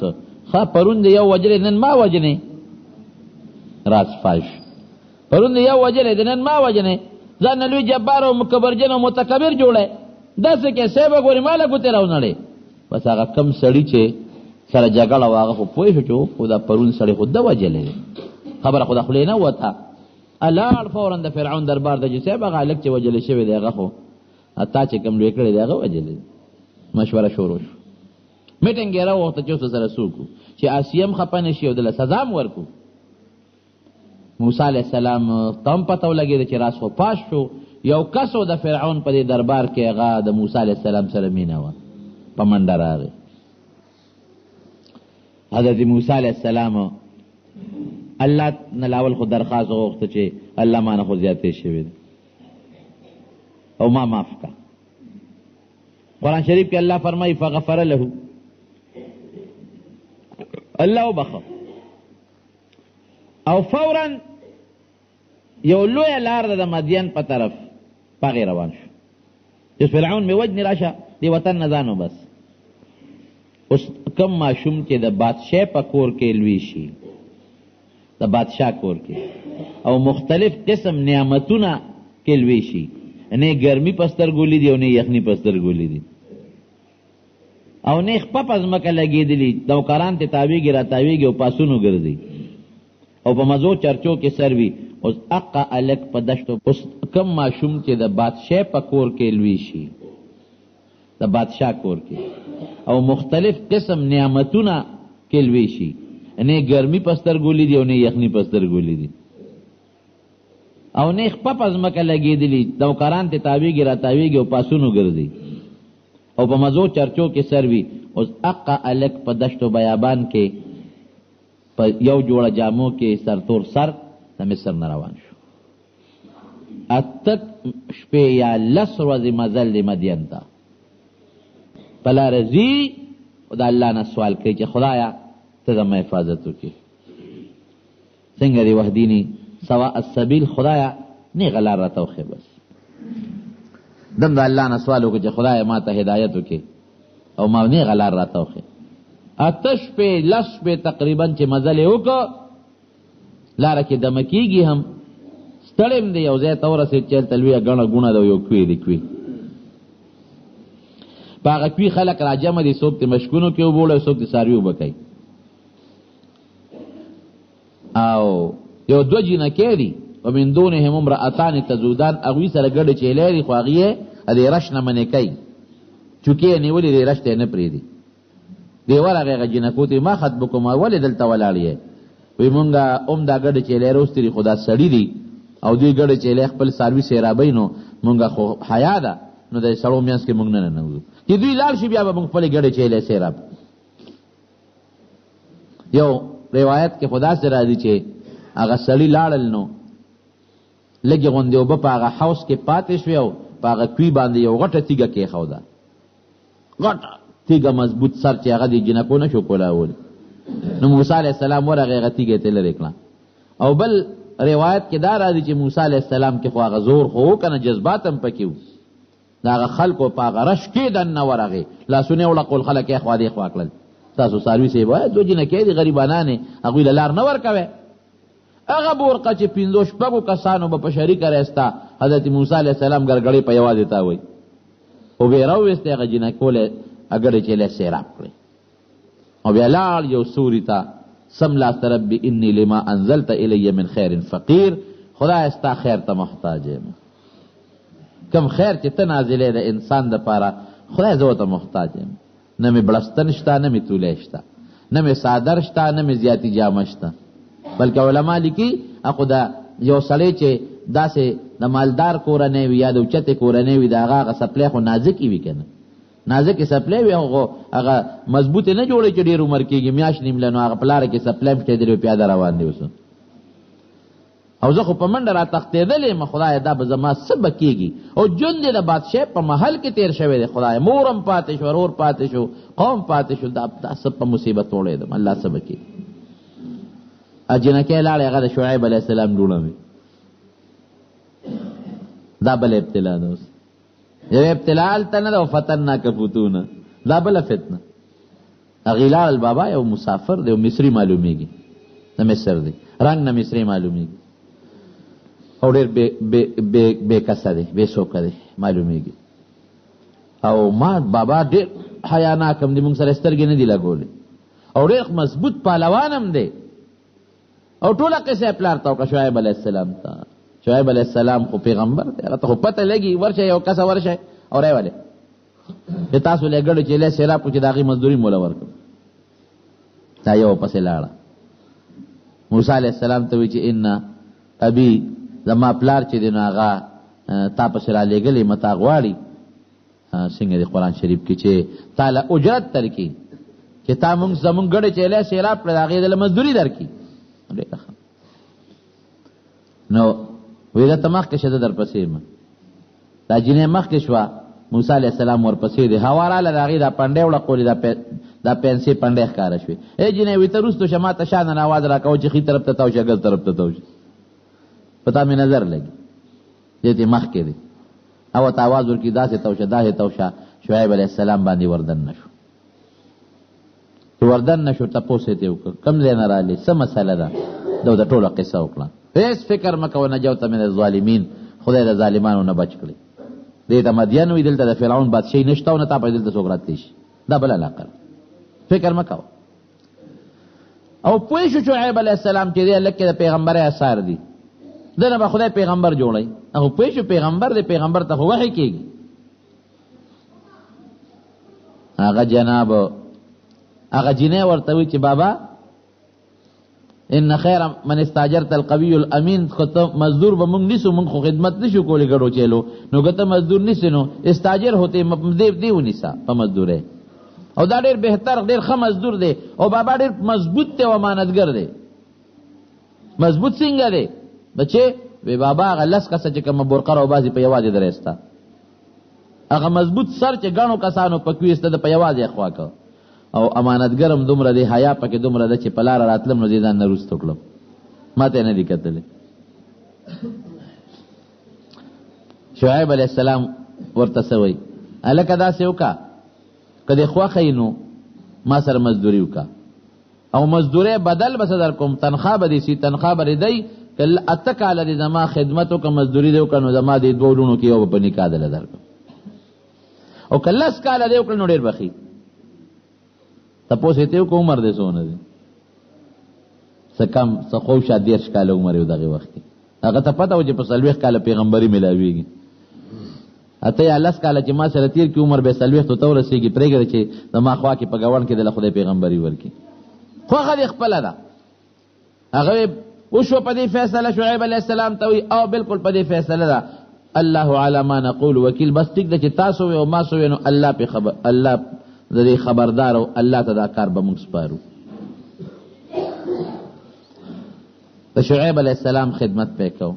ښه پرون دی یو وجلی نن ما وجنې، راز فاش پرون دی یو وجلی دی نن ما وجنې، ځان نه لوی جبار او مکبرجن او متکبر جوړی، داسې کې صاحب ګورې ما له ګوتې راونړې. بس هغه کم سړي چې سره جګړه وه هغه خو پوه شو چې خو دا پرون سړی خو ده وژلی دی، خبره خو د خولې نه ووته. لاړ فورا د فرعون دربار ته چې صاحب هغه هلک چې وژل شوی دی هغه خو تا چې کوم لوی کړی دی هغه وژلی دی. مشوره شروع شو، میټینګ یې راوغوښته چې اوس سره څوک چې آسیه هم خفه نه شي او دله سزا هم ورکړو. موسی علیه السلام ته هم پته ولګېده چې راز خو پاش شو. یو کس و د فرعون په دې دربار کې، هغه د موسی علیه السلام سره مینه وه، په منډه راغی. حضرت موسی علیه السلام الله نه لاول خو درخواست وغوښته چې الله ما نه خو زیاتې شوې ده او ما معاف کا. قرآن شریف کې الله فرمایي فغفر له، الله وبخښه. او فورا یو لویه لار ده د مدین په طرف، په هغې روان شو چې فرعون مې وژني، راشه دې وطن نه ځان وبس. اوس کوم ماشوم چې د بادشاه په کور کې لوی شي، د بادشاه کور کې او مختلف قسم نعمتونه کې لوی شي، نه ګرمي په سترګو لیدي او نه یخني په سترګو لیدي او نه خپه په ځمکه لګېدلي، نوکران ته تاویږي راتاویږي او پاسونو ګرځي او په مزو چرچو کې سر وي. اوس اقا الک په دشتو، اوس کوم ماشوم چې د بادشاه په کور کې لوی شي، د بادشاه کور کې او مختلف قسم نعمتونه کې لوی شي، نه ګرمي په سترګو لیدي او نه یخني په سترګو لیدي او نه خپه په ځمکه لګېدلي، نوکران ته تاویږي راتاویږي او پاسونو ګرځي او په مزو چرچو کې سر وي. اوس اقا هلک په دشت و بیابان کې په یو جوړه جامو کې سرتور سر د مصر نه روان شو. اته شپې یا لس ورځې مزل دی مدین ته. په لاره ځي او د الله نه سوال کوي چې خدایه ته زما حفاظت وکړي. څنګه دی وهدیني سواء السبیل، خدایه نیغه لار راته وښیه. بس دم د الله نه سوال وکړي چې خدایه ما ته هدایت وکړي او ما نیغه لار راته وښیه. اته شپې لس شپې تقریبا چې مزل یې وکړ، لاره کې دمه کېږي هم، ستړی هم دی، یو ځای ته ورسېد چې هلته لویه ګڼه ګوڼه ده او یو کوی دی. کوی په هغه کوی خلک راجمع دي، څوک د مشکونو کې اوبه وړي او څوک د څاروي اوبه کوي. او یو دوه جینکۍ دي، ومن دونهم امرأتان تزودان، هغوی سره ګډې چیلې دي، خو هغې یې د رش نه منې کوي، چوکې یې نیولې دي، رش ته یې نه پرېږدي. دی ورغی هغه جینکو ته، ما خطبکم، ولې دلته ولاړ یې؟ وی مونږ هم دا ګډې چیلې راوستي دي، خو دا سړي دي او دوی ګډې چیلې خپل څاروي سیرابوي، نو مونږ خو حیا ده، نو د سړو مینځ کې مونږ نه ننوځو، چې دوی لاړ شي بیا به مونږ خپلې ګډې چیلې سیراب. یو روایت کې خو داسې راځي چې هغه سړي لاړل، نو لږې غوندې اوبه په هغه حوض کې پاتې شوې او په هغه کوی باندې یو غټه تیږه کېښوده، غټه تیږه مضبوط سر چې هغه د جینکو نه شو کولاولی. نو موسی علیه السلام ورغی، هغه تیږه یې ترې لرې کړه. او بل روایت کې دا راځي چې موسی علیه السلام کې خو هغه زور خو و که نه، جذبات هم پکې وو، د هغه خلکو په هغه رش کې دننه ورغی، لاسونه یې وړقول، خلک یې اخوا دېخوا کړل، تاسو څاروي صاحب وایه دوه جینکۍ دي غریبانانې، هغوی له لار نه ورکوی. هغه بورقه چې پنځو شپږو کسانو به په شریکه راایسته، حضرت موسی علیه السلام ګرګړې په یوازې تاوی اوبه یې راوویستې، هغه جینکو له اګړې چې له سیراب کړې او بیا لاړ یو سوري ته، سملاسته ربي انی لما انزلت الی من خیر فقیر، خدایه ستا خیر ته محتاج یم، کوم خیر چې ته نازلې د انسان دپاره، خدای زه ورته محتاج یم، نه مې بړستن شته، نه مې تولی شته، نه مې څادر شته، نه مې زیاتي جامه شته. بلکې علما لیکي اخو د یو سړی چې داسې د مالدار کورنۍ وي یا د اوچتې کورنۍ وي، د هغه هغه څپلۍ خو نازکې وي که نه، نازکې څپلۍ وي، خو هغه مضبوطې نه جوړوي چې ډېر عمر کېږي، میاشت نیم له، نو هغه په لاره کې څپلۍ هم شلېدلې وي، پیاده روان دی اوس. او زه خو په منډه را تښتېدلی یم، خدایه دا به زما څه به کېږي؟ او ژوند یې د بادشاهۍ په محل کې تېر شوی دی، خدایه مور هم پاتې شو، ورور پاتې شو، قوم پاتې شو، دا دا څه په مصیبت وړېدم، الله څه به کېږي؟ جینکۍ لاړې، هغه د شعیب علیه السلام لوڼه وې. دا بله ابتلا ده. اوس یوه ابتلا هلته نه ده، وفتناک فتونه، دا بله فتنه. هغوی لاړل، بابا یو مسافر دی، مصري معلومیږي، د مصر دی، رنګ نه مصري معلومیږي، او ډېر بې کسه دی، بې څوکه دی معلومیږي. او ما بابا ډېر حیاناک هم دی، موږ سره سترګې نه دي لګولې، او ډېر مضبوط پهلوان هم دی. او ټوله قصه یې پلار ته وکړه، شعیب علیه السلام ته. شعیب علیه السلام خو پیغمبر دی، هغه ته خو پته لګي، ورشه یو کسه ورشه او راولې چې تاسو له ګړې چې له سیراب کو چې د هغې مزدوري مو له ورکړم. دا یو پسې لاړه. موسی علیه السلام ته وایي چې ان ابي، زما پلار چې دی نو هغه تا پسې رالیږلی ما، تا غواړي. څنګه دی قرآن شریف کې چې تا له اجرت درکړي، چې تا مونږ زمونږ ګړې چې له سیراب کړه، د هغې د له مزدوري درکړي. ډېره ښه. نو وی دا ته مخکې شه، زه درپسې یم. دا جینۍ مخکې شوه، موسی علیه السلام ورپسې دی. هوا راله، د هغې دا پنډی وړقولې، دا پنسې پنډی ښکاره شوې. ای جینۍ، وی ته وروستو شه، ما ته شا نه اواز راکوه چې ښي طرف ته تاو شه، ګل طرف ته تاو شه، په تا مې نظر لګي. دې ته مخکې دی او ته اواز ورکړي، داسې تاو شه، داسې تاو شه. شعیب علیه السلام باندې وردن نه شو. چې وردن نه شو، تپوس یې ترې وکړ، کوم ځای نه راغلې، څه مسله ده؟ ده ورته ټوله قصه وکړه. هېڅ فکر مه کوه، نجوت من الظالمین، خدای د ظالمانو نه بچ کړې. دې ته مدین وي، دلته د فرعون بادشاهي نشته او نه تا په دلته څوک راتلی شي، دا بله علاقه ده، فکر مه کوه. او پوه شو شعیب علیه السلام چې دی هلک کې د پیغمبرۍ اثار دي، ده نه به خدای پیغمبر جوړوي. هغه پوه شو پیغمبر دی، پیغمبر ته خو وحي کېږي. هغه جناب هغه جینۍ ورته وایي چې بابا ان خیر من استاجرت القوی الامین، خو ته مزدور به مونږ نیسو، مونږ خو خدمت نشو کولی ګډو چیلو، نو که ته مزدور نیسې نو استاجر هوتې دی ونیسه په مزدورۍ. او دا ډېر بهتر، ډېر ښه مزدور دی، او بابا ډېر مضبوط دی او امانتګر دی. مضبوط څنګه دی بچې؟ وی بابا هغه لس کسه چې کومه برقه راوباسي په یوازې درېسته، هغه مضبوط سر چې ګڼو کسانو پکې ویسته ده په یوازې خوا که. او امانتګر هم دومره دی، حیا پکې دومره ده چې په لاره راتلم نو زه ځان نه وروسته کړم، ما ته یې نه دي کتلی. شعیب علیه السلام ورته څه وایي؟ هلکه داسې وکړه، که دې خوښه یې نو ما سره مزدوري وکړه، او مزدورۍ بدل به څه در کوم، تنخوا به دې سي، تنخوا به دې دی، که 8 کاله دې زما خدمت وکړه، مزدوري دې وکړه، نو زما دې 2 لوڼو کې یو به په نکاح دله درکړم، او که 10 کاله دې وکړه نو ډېر به ښه. تپوس یې ترې وکړه عمر دې څونه دی؟ څه کم څه خو شا 30 کاله عمر یې دغې وخت کې. هغه ته پته وه چې په 40 کاله پیغمبري میلاویږي. 8 یا 10 کاله چې ما سره تېر کړي عمر به 40 ته ورسېږي، پرېږده چې زما خوا کې په ګاونډ کې دله خدای پیغمبري ورکړي. خوښه دې خپله ده. هغه وشو په دې فیصله، شعیب علیه السلام ته وایي او بالکل په دې فیصله ده، الله علی ما نقول وکیل. بس ټیک ده چې تاسو وې او ما څه وې، نو الله پې خبر، الله د دې خبردار او الله ته دا کار به موږ سپارو. د شعیب علیه السلام خدمت پې کو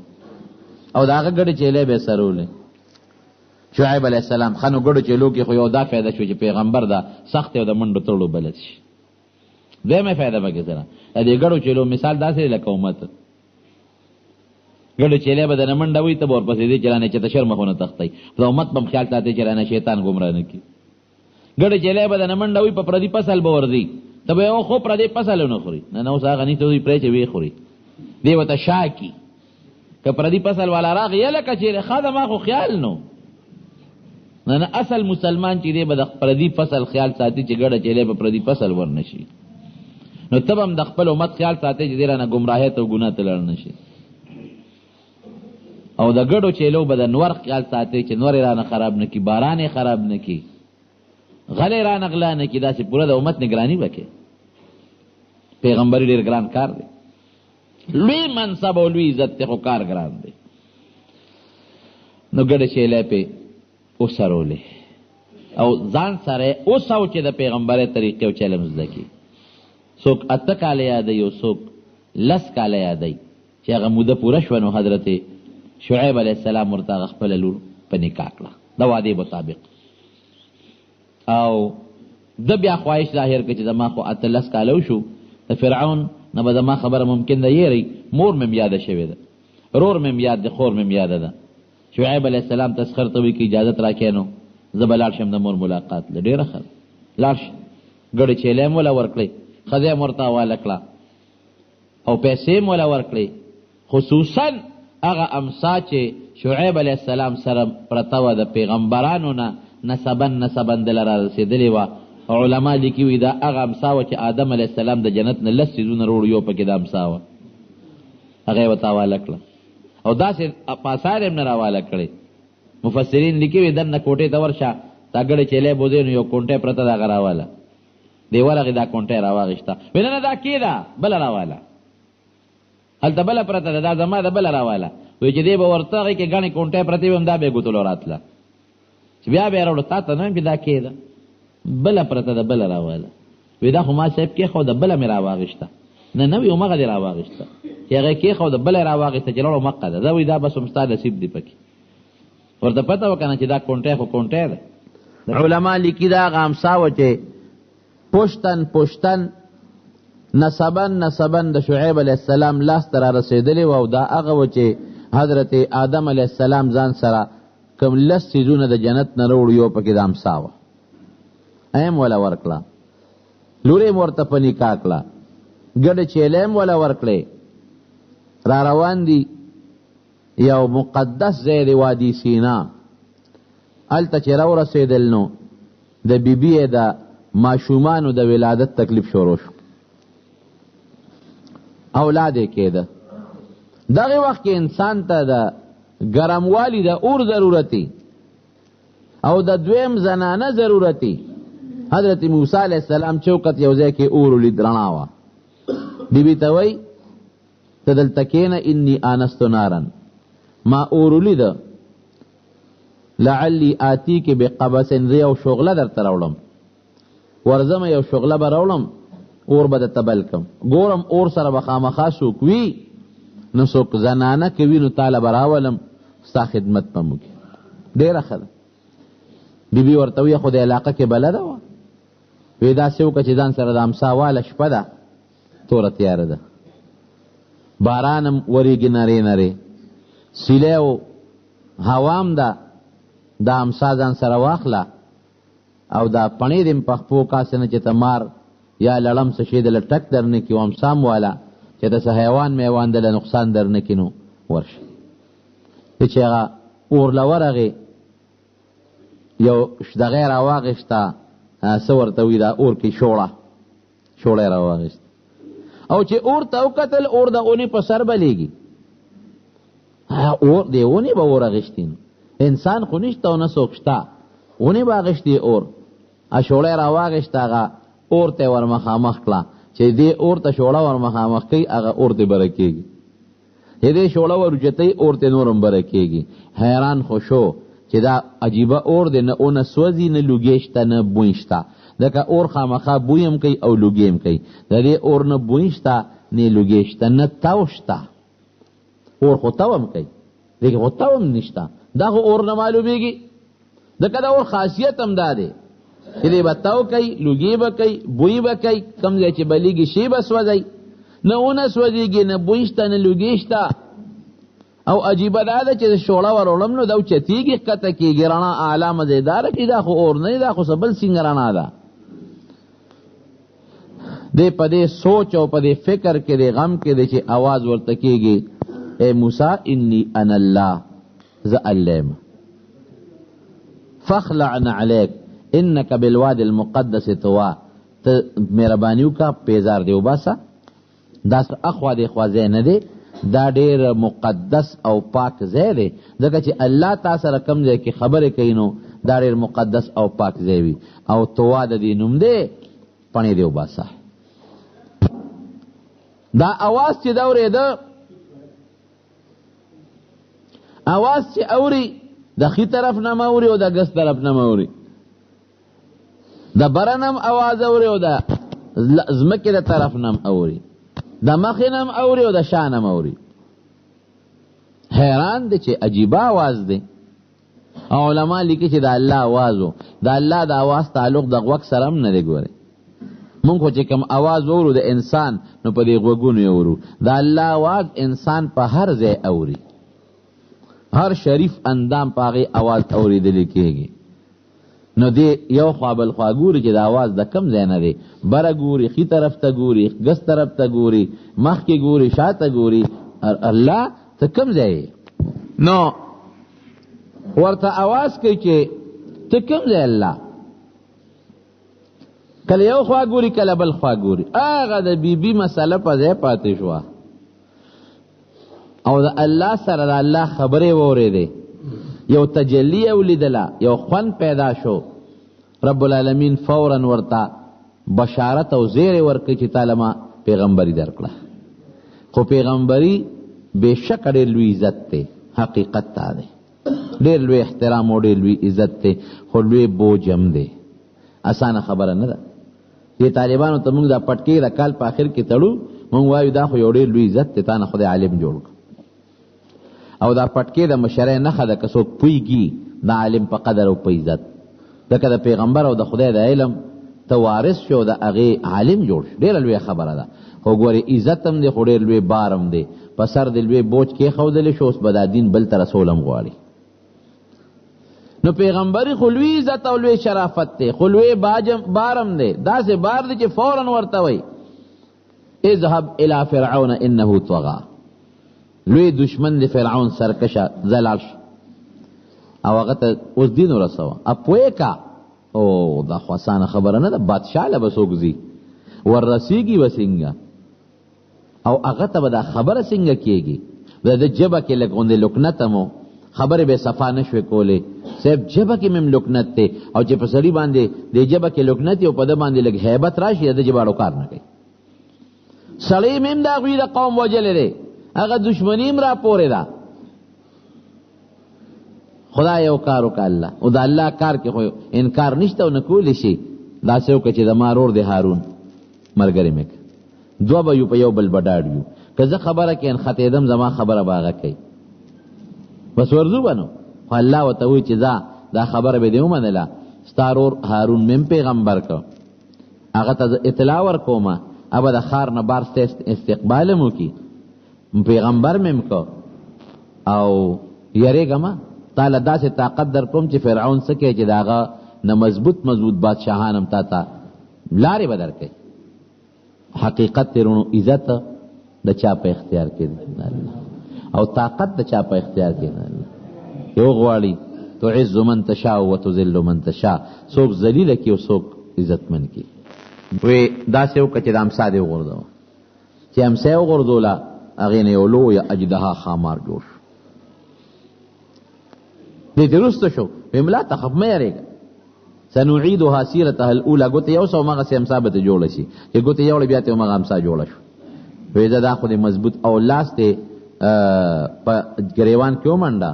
او د هغه ګډې چیلې به یې سرولې. شعیب علیه السلام ښه نو ګډو چیلو کې خو یو دا فایده شو چې پیغمبر دا سخت او د منډو تړو بلد شي. دویمه فایده پکې سره د دې ګډو چیلو مثال داسې دی لکه امت. ګډو چیلې به د نه منډه وي، ته به ورپسې ځې چې رانه چې ته شرمه خو نه تښتوي، د امت به هم خیال ساتې چې رانه شیطان ګمراه نه کړي. ګډو چیلې به د نه منډه وي، په پردي فصل به ورځي، ته به یې خو پردی فصل ونه خوري، نه نه اوس هغه نیسي دوی پرې چې ویې خوري، دی ورته شا کړي. که پردي فصل والا راغی یله که چېرې ښه ده، ما خو خیال نو نه نه، اصل مسلمان چې دی به د پردي فصل خیال ساتي چې ګډه چیلې به پردي فصل ورنه شي. نو ته به هم د خپل امت خیال ساتې چې دی رانه ګمراهۍ ته او ګناه ته لاړ نه شي. او د ګډو چیلو به د نور خیال ساتې چې نور یې رانه خراب نه کړي، باران یې خراب نه کړي، غلی رانه غلا نه کړي، داسې پوره د امت نګراني به کوې. پیغمبري ډېر ګران کار دی، لوی منصب او لوی عزت دی، خو کار ګران دی. نو ګډه چیلې پې وسرولې او ځان سره اوسو چې د پیغمبرۍ طریقې او چلم زده کړي. څوک 8 کاله یادوي او څوک 10 کاله یادوي. چې هغه موده پوره شوه نو حضرت شعیب علیه السلام ورته هغه خپله لور په نکاح کړه د وعدې مطابق. او ده بیا خواهش ظاهر کړ چې زما خو 18 کاله وشو، د فرعون نه به زما خبره ممکن ده یېرئ، مور مې هم یاده شوې ده، رور مې هم یاد دی، خور مې هم یاده ده. شعیب علیه السلام تسخر ته وایي که اجازت راکړې نو زه به لاړ شم د مور ملاقات له. ډېره ښه ده، لاړ شه. ګړې چیلې هم وله ورکړې، ښځه هم ورته حواله کړه او پیسې هم وله ورکړې. خصوصا هغه امسا چې شعیب علیه السلام سره پرته وه، د پیغمبرانو نه نسبا نسبا دله را رسېدلې وه. علما لیکي وي دا هغه امسا وه چې آدم علیه السلام د جنت نه 10 څیزونه راوړو، یو پکې د امسا وه، هغه یې ورته حواله کړه او داسې په اسانه یې هم نه راحواله کړې. مفسرین لیکي وي دننه کوټې ته ورشه، تا ګړې چیلې بوځې نو یو کونټی پرته ده، هغه راواله. دی ورغی دا کونټی راواغېسته، وی نه نه دا کېده، بله راواله، هلته بله پرته ده، دا زما ده، بله راواله. وی چې دی به ورته هغې کې ګڼې کونټی پرتې وې، همدا به یې ګوتلو راتله، چې بیا به یې راوړو، تا ته نه وایم چې دا کېده، بله پرته ده، بله راواله. وی دا خو ما صاحب کېښوده، بله مې راواغېسته. نه نه وی همغه دې راواغېسته، چې هغه یې کېښوده، بله یې راواغېسته چې لوړه مقه ده. دا وی دا بس هم ستا نصیب دی پکې. ورته پته وه که نه چې دا کونټی خو کونټی ده. علما لیکي دا هغه امسا وه چې پشتن پشتن نسبا نسبا د شعیب علیه السلام لاس ته رارسېدلې وه، او دا هغه وه چې حضرت آدم علیه السلام ځان سره کوم 10 څیزونه د جنت نه راوړو، یو پکې د امسا وه، هم وله ورکړه، لور یې هم ورته په نکاح کړه، ګډې چیلې هم وله ورکړې. را روان دي یو مقدس ځای دی وادي سینا، هلته چې راورسېدل نو د بیبي یې د ماشومانو د ولادت تکلیف شروع شو، اولاد یې کېده. دغه وخت کې انسان ته د ګرموالي د اور ضرورت او د دویم زنانه ضرورت. حضرت موسی علیه السلام چې وکت یو ځای کې اور ولید، رڼا وه. بیبي ته وایي ته دلته کښېنه، انی آنست نارا، ما اور ولیده، لعلی آتیک بقبس، زه یو شغله درته راوړم، ورځم یو شغله به راوړم، اور به درته بل کړم، ګورم اور سره به خامخا څوک وي، نو څوک زنانه که وي نو تاله به راولم، ستا خدمت به مو کړي. ډېره ښه ده. بیبي ورته وویل خو د علاقه کې بلده وه، وی داسې وکړه چې ځان سره د امسا واله شپه ده، توره تیاره ده، باران هم ورېږي نرې نرې، سیلی او هوا هم ده، دا امسا ځان سره واخله او دا پڼې دې هم په خپو کا، څه نه چې ته مار یا لړم څه شی دله ټک در نه کړي، او امسا هم واله چې ته څه حیوان میوان دله نقصان در نه کړي، نو ورشه. چې هغه اور له ورغې یو دغه یې راواخیسته، څه ورته وایي، دا اور کې شوړه، شوړه یې راواخیسته، او چې اور ته وکتل اور د اونې په سر بلېږي، اور دې ونې به اور اخیستي، نو انسان خو نشته او نه څوک شته، ونې به اخیستي اور. شوړه یې راواخیسته، هغه اور ته یې ورمخامخ کړه، چې دې اور ته شوړه ورمخامخ کوي هغه اور ته بره کېږي، چې دې شوړه ور اوچتوي اور ته نور هم بره کېږي. حیران خو شو چې دا عجیبه اور دی، نه اونه سوځي، نه لوګی شته، نه بوی شته، ځکه اور خامخا بوی هم کوي او لوګی هم کوي، د دې اور نه بوی شته، نه لوګی شته، نه تاو شته. اور خو تاو هم کوي، دې کې خو تاو هم نشته، دا خو اور نه معلومیږي، ځکه دا اور خاصیت هم دا دی چې دی به تاو کوي، لوګی به کوي، بوی به کوي، کوم ځای چې بلیږي شی به سوځوي، نه ونه سوځېږي، نه بوی شته، نه لوګی شته. او عجیبه دا ده چې شوړه ور وړم نو دا اوچتېږي، ښکته کېږي، رڼا اعلی مزېداره کړي، دا خو اور نه دی، دا خو څه بل څنګه رڼا ده. دی په دې سوچ او په دې فکر کې دی، غم کې دی چې اواز ورته کېږي، ای موسی انی انا الله، زه الله یم، فاخلع نعلیک انک بالواد المقدس طوا، ته مهرباني وکړه پیزار دې وباسه، دا څه اخوا دې خوا ځای نه دی، دا ډېر مقدس او پاک ځای دی، ځکه چې الله تا سره کوم ځای کې خبرې کوي نو دا ډېر مقدس او پاک ځای وي، او طوا د دې نوم دی، پڼې دې وباسه. دا اواز چې دا اورېده، اواز چې اوري د ښي طرف نه مه اوري او د ګس طرف نه مه اوري، د بره نه هم اواز اوري او د ځمکې د طرف نه هم اوري، د مخې نه هم اوري او د شا نه هم اوري. حیران دی چې عجیبه اواز دی. او علما لیکي چې د الله اواز و، د الله د اواز تعلق د غوږ سره هم نه دی. ګورئ مونږ خو چې کوم اواز اورو د انسان نو په دې غوږونو یې اورو، د الله اواز انسان په هر ځای اوري، هر شریف اندام په هغې اواز اورېدلی کېږي. نو دی یو خوا بل خوا ګوري چې دا اواز د کوم ځای نه دی، بره ګوري، ښي طرف ته ګوري، ګس طرف ته ګوري، مخکې ګوري، شاته ګوري، الله ته کوم ځای یې؟ نو ورته اواز کوي چې ته کوم ځای الله؟ کله یو خوا ګوري، کله بل خوا ګوري. هغه د بیبي مسله په ځای پاتې شوه او د الله سره د الله خبرې واورېدې، یو تجلی یې ولیدله، یو خوند پیدا شو. رب العالمین فورا ورته بشارت او زیری ورکړي چې تاله ما پیغمبري درکړه. خو پیغمبري بېشکه ډېر لوی عزت دی، حقیقت دا دی، ډېر لوی احترام او ډېر لوی عزت دی، خو لوی بوج هم دی، اسانه خبره نه ده. دې طالبانو ته موږ دا پټکې د کال په آخر کې تړو، موږ وایو دا خو یو ډېر لوی عزت دی، تا نه خدای عالم جوړ کړ. او دا پټکې د مشرۍ نښه ده، که څوک پوهېږي د عالم په قدر او په عزت، ځکه د پیغمبر او د خدای د علم ته وارث شو او د هغې عالم جوړ شو، ډېره لویه خبره ده. خو ګورې عزت هم دی، خو ډېر لوی بار هم دی، په سر دې لوی بوج کېښودل شو، اوس به دا دین بل ته رسول هم غواړي. نو پیغمبري خو لوی عزت او لوی شرافت دی، خو لوی بار هم دی، داسې بار دی چې فورا ورته وایي اذهب الى فرعون انه طغى، لوی دشمن دی فرعون سرکشه، ځه لاړ شه او هغه ته اوس دین ورسوه، پوه کا. او دا خو اسانه خبره نه ده، بادشاه له به څوک ځي وررسېږي به څنګه، او هغه ته به دا خبره څنګه کېږي؟ د ده ژبه کې لږ غوندې لکنت هم و، خبرې به یې صفا نه شوې کولی. صاحب ژبه کې مې هم لکنت دی، او چې په سړي باندې د ژبه کې لکنت او په ده باندې لږ هیبت راشي، د ده ژباړو کار نه کوي. سړی مې هم د هغوی د قوم وژلی دی، هغه دشمنی هم راپورې ده. خدای یو کار وکړه الله، او د الله کار کې خو انکار نشته او نه کولی شي. داسې وکړه چې زما ورور دی هارون ملګری مې کړه، دوه به یو په یو بل به ډاډ یو، که زه خبره کې نښتېدم زما خبره به هغه کوي، بس ورځو به نو. خو الله ورته وایي چې ځه دا خبره به دې ومنله، ستا ورور هارون مې هم پیغمبر کړ، هغه ته زه اطلاع ورکوم، هغه به د ښار نه بار ستا استقبال هم وکړي، پیغمبر مې هم کړ، او یریږه مه، تا له داسې طاقت در کوم چې فرعون څه کوي چې د هغه نه مضبوط مضبوط بادشاهان هم تا ته لارې به درکوي. حقیقت دی وروڼو، عزت د چا په اختیار کې دی؟ او طاقت د چا په اختیار کې دی؟ یو غواړي تعز من تشاء وتذل من تشاء، څوک ذلیله کړي او څوک عزتمن کړي. وی داسې وکړه چې د امسا دې وغورځوه، چې امسا یې وغورځوله هغې نه یو لویه اجدها ښامار جوړ شو. دې ترې وروسته شو، ویم لا تخف، مه یېرېږه، سنعیدها سیرتها الاولی، ګوتې یو څه هماغسې امسا به ترې جوړه شي، چې ګوتې یوړې بیا ترې هماغه امسا جوړه شو. وایي زه دا خو دې مضبوط او لاس دې په ګریوان کې ومنډه،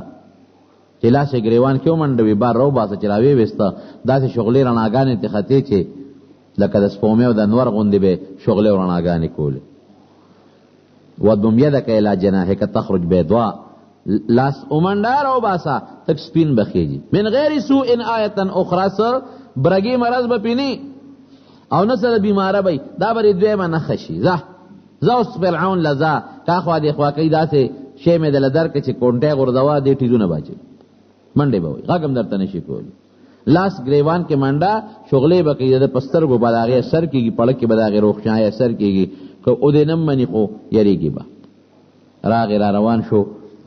چې لاس یې ګریوان کې ومنډه وي بار راوباسه، چې راویې ویسته داسې شغلې رڼاګانې ترې ختې چې لکه د سپومې او د انور غوندې به شغلې او رڼاګانې کولې. وضم یدک الی جناحک تخرج بیضاء، لاس ومنډه راوباسه تک سپین به خېږي. من غیر سوء آیة اخرى، څه برګې مرض به پې نه او نه سره بیماره به، دا به دې دویمه نښه شي. ځه ځه اوس فرعون له ځه، که اخوا دې خوا کوي داسې شی مې دله درکړه چې کونټی غورځوه، دې ټیزونه به اچوي، منډې به وهي، غږ هم درته نه شي کولی. لاس ګریوان کې منډه شغلې به کوي، د ده په سترګو به د هغې اثر کېږي، په ړه کې به د هغې روښنایي اثر کېږي، که ودې نه مني خو یریږي به. راغی را روان شو،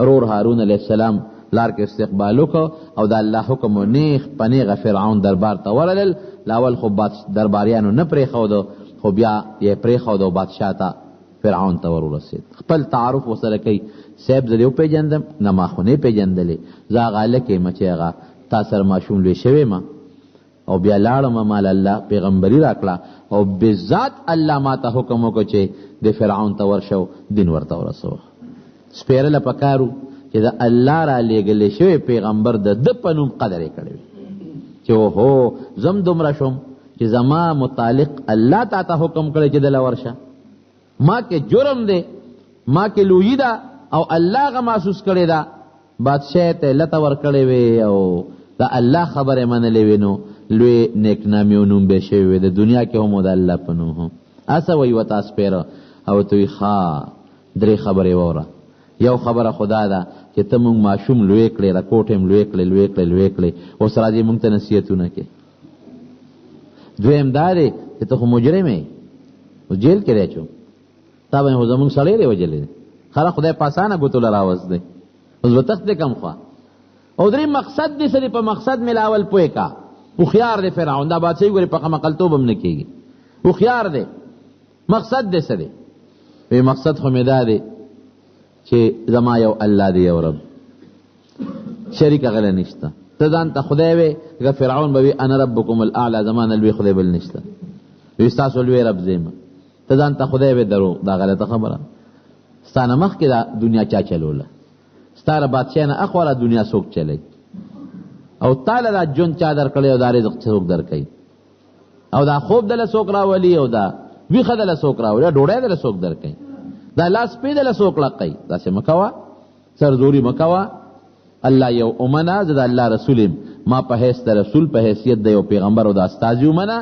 رور هارون علیه السلام لار کې استقبال وکړ او د الله حکم و، نیغ په نیغه فرعون دربار ته ورغلل. لاول خو درباریانو نه پرېښوده، خو بیا یې پرېښوده او بادشاه ته فرعون ته ورورسېد. خپل تعارف ورسره کوي، صاحب زه دې وپېژندم؟ نه ما خو نه پېژندلې، زه هغه هلک یم چې هغه تا سره ماشوم لوی شوی ما او بیا لاړم، ما له الله پیغمبري راکړه او بالذات الله ما ته حکم وکړ چې د فرعون ته ورشه او دین ورته ورسوه. سپېره له پکار و چې د الله را لېږلی شوی پیغمبر د ده په نوم قدر یې کړی وي چې اوهو زه هم دومره شوم چې زما متعلق الله تا ته حکم کړی چې دله ورشه، ما کې جرم دی، ما کې لویي ده او الله هغه محسوس کړې ده. بادشاه ته لته ورکړې وي او د الله خبره یې منلې وي، نو لوی نیکنامي او نوم به شوی وي د دنیا کې هم او د الله په نوم هم. هسه وایي ورته سپېره او ورته وایي ښه درې خبرې واوره. یو خبره خو دا ده چې ته موږ ماشوم لوی کړې، رکوټ یې هم لوی کړې، لوی کړې، لوی کړې، اوس راځې موږ ته نصیحتونه کوې. دویم دا دی چې ته خو مجرم یې، اوس جیل کې دی چو تا به خو زموږ سړی دی وژلی دی، خره خدای په اسانه ګوتو له راوست دی، اوس به تښتې کم خوا. او درې مقصد دې څه دی، په مقصد مې لا اول پوه کا. هوښیار دی فرعون، دا بادشاهي ګورې په قمقلتوب هم نه کېږي، هوښیار دی. مقصد دې څه دی؟ وی مقصد خو مې دا دی چې زما یو الله دی، یو رب، شریک هغه له نشته. ته ځان ته خدای وې، ځکه فرعون به وي انا ربکم الاعلی، زما نه لوی خدای بل نشته. وی ستاسو لوی رب زه یم، ته ځان ته خدای وې، دروغ، دا غلطه خبره. ستا نه مخکې دا دنیا چا چلوله؟ ستا له بادشاه نه اخوا دا دنیا څوک چلی؟ او تا له دا ژوند چا درکړی او دا رزق څوک درکوي؟ او دا خوب دله څوک راولي؟ او دا ویښه دله څوک راولي؟ ډوډۍ دله څوک درکوي؟ دا لاس پې دله څوک لقوي؟ داسې مه کوه، سرزوري مه کوه. الله یو ومنه، زه د الله رسول یم، ما په حیث د رسول په حیثیت د یو پیغمبر او د استازي ومنه.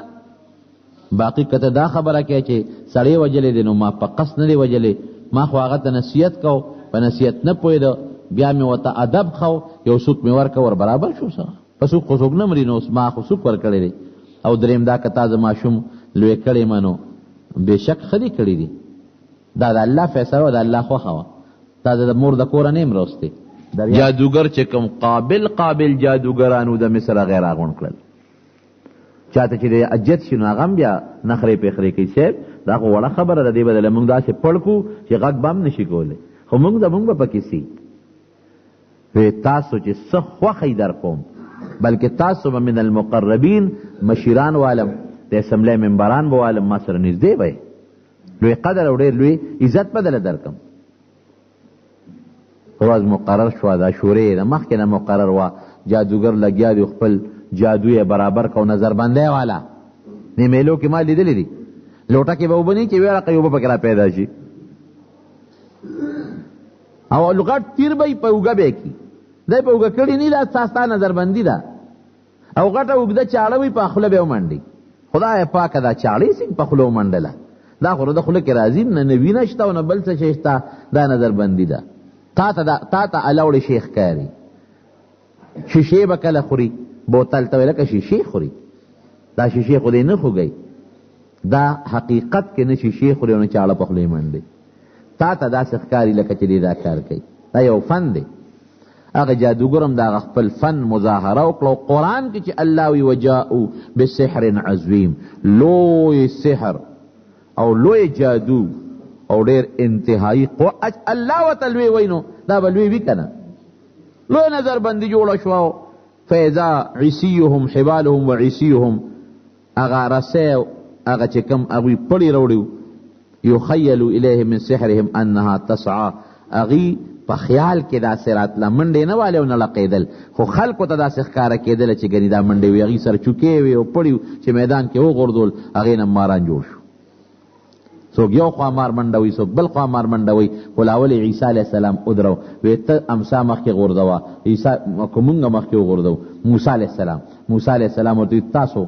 باقي که ته دا خبره کوې چې سړی وژلی دی، نو ما په قصد نه دی وژلی، ما خو هغه ته نصیحت کو، په نصیحت نه پوهېده، بیا مې ورته ادب ښو، یو سوک مې ورکړ، ور برابر شو سره. په سوک خو څوک نه مري، نو اوس ما خو سوک ورکړی دی. او دریم دا که تا زه ماشوم لوی کړی ما، نو بېشک ښه دې کړي دي، دا د الله فیصله وه، د الله خوښه وه، تا زه د مور د کوره نه یم راوستی. جادوګر چې کوم قابل قابل جادوګران وو د مصر هغه یې راغونډ کړل، چاته چې د اجت شي نو هغه هم بیا نخرې پېخرې کوي، صاحب دا خو وړه خبره ده، دې به دله موږ داسې پړ کړو چې غږ به هم نه شي کولی، خو موږ زموږ به پکې څي. وی تاسو چې څه خوښی در کوم، بلکې تاسو به من المقربین مشیران والم، د اسمبلی ممبران به والم، ما سره نږدې به لوی قدر او ډېر لوی عزت به دله درکم. ورځ مقرر شوه، دا شورې د مخکې نه مقرر وه. جادوګر لګیا دي، خپل جادو یې برابر کړ. نظربندی والا دې میلو کې ما لیدلي دي، لوټه کې به اوبه نه چې ویړه اوبه پکې را پیدا شي، او غټ تیر به یې په اوږه به یې کړي. دی په اوږه کړي نه، دا ستا نظربندي ده. او غټه اوږده چاړه وي، په خوله به یې ومنډي. خدای پاکه دا چاړې څنګه په خوله ومنډله؟ دا خو د خوله کې راځي نه، نه وینه شته او نه بل څه شی شته. دا نظربندي ده. تا ته الاوړې شی ښکاري. شیشې به کله خوري، بوتل ته وایي لکه شیشې خوري. دا شیشې خو دې نه خوږوي، دا حقیقت کې نه شیشې خوري او نه چاړه په خوله یې منډي. تا ته داسې ښکاري لکه چې دی دا کار کوي. دا یو فن دی. هغه جادوګر هم د هغه خپل فن مظاهره وکړه. قرآن کې چې الله وي وجاءو بسحر عظیم، لوی سحر او لوی جادو او ډېر انتهایی قوت، الله ورته لوی وایي، نو دا به لوی وي که نه؟ لوی نظربندي جوړه شوه. فاذا عصیهم حبالهم وعصیهم، هغه رسۍ هغه چې کوم هغوی پړي راوړي، یخیل الیه من سحرهم انها تسعی، هغوی په خیال کې داسې راتله، منډې نه والې او نه لقېدل، خو خلکو ته داسې ښکاره کېدله چې ګنې دا منډې وي. هغوی سره چوکې وې او پړي چې میدان کې وغورځول، هغې نه ماران جوړ شو. څوک یو خوا مار منډه وي، څوک بل خوا مار منډه وي. خو لا ولې عیسی علیه السلام ودرو، وی ته امسا مخکې غورځوه، عیسی که مونږ مخکې وغورځوو. موسی علیه السلام، موسی علیه السلام ورته تاسو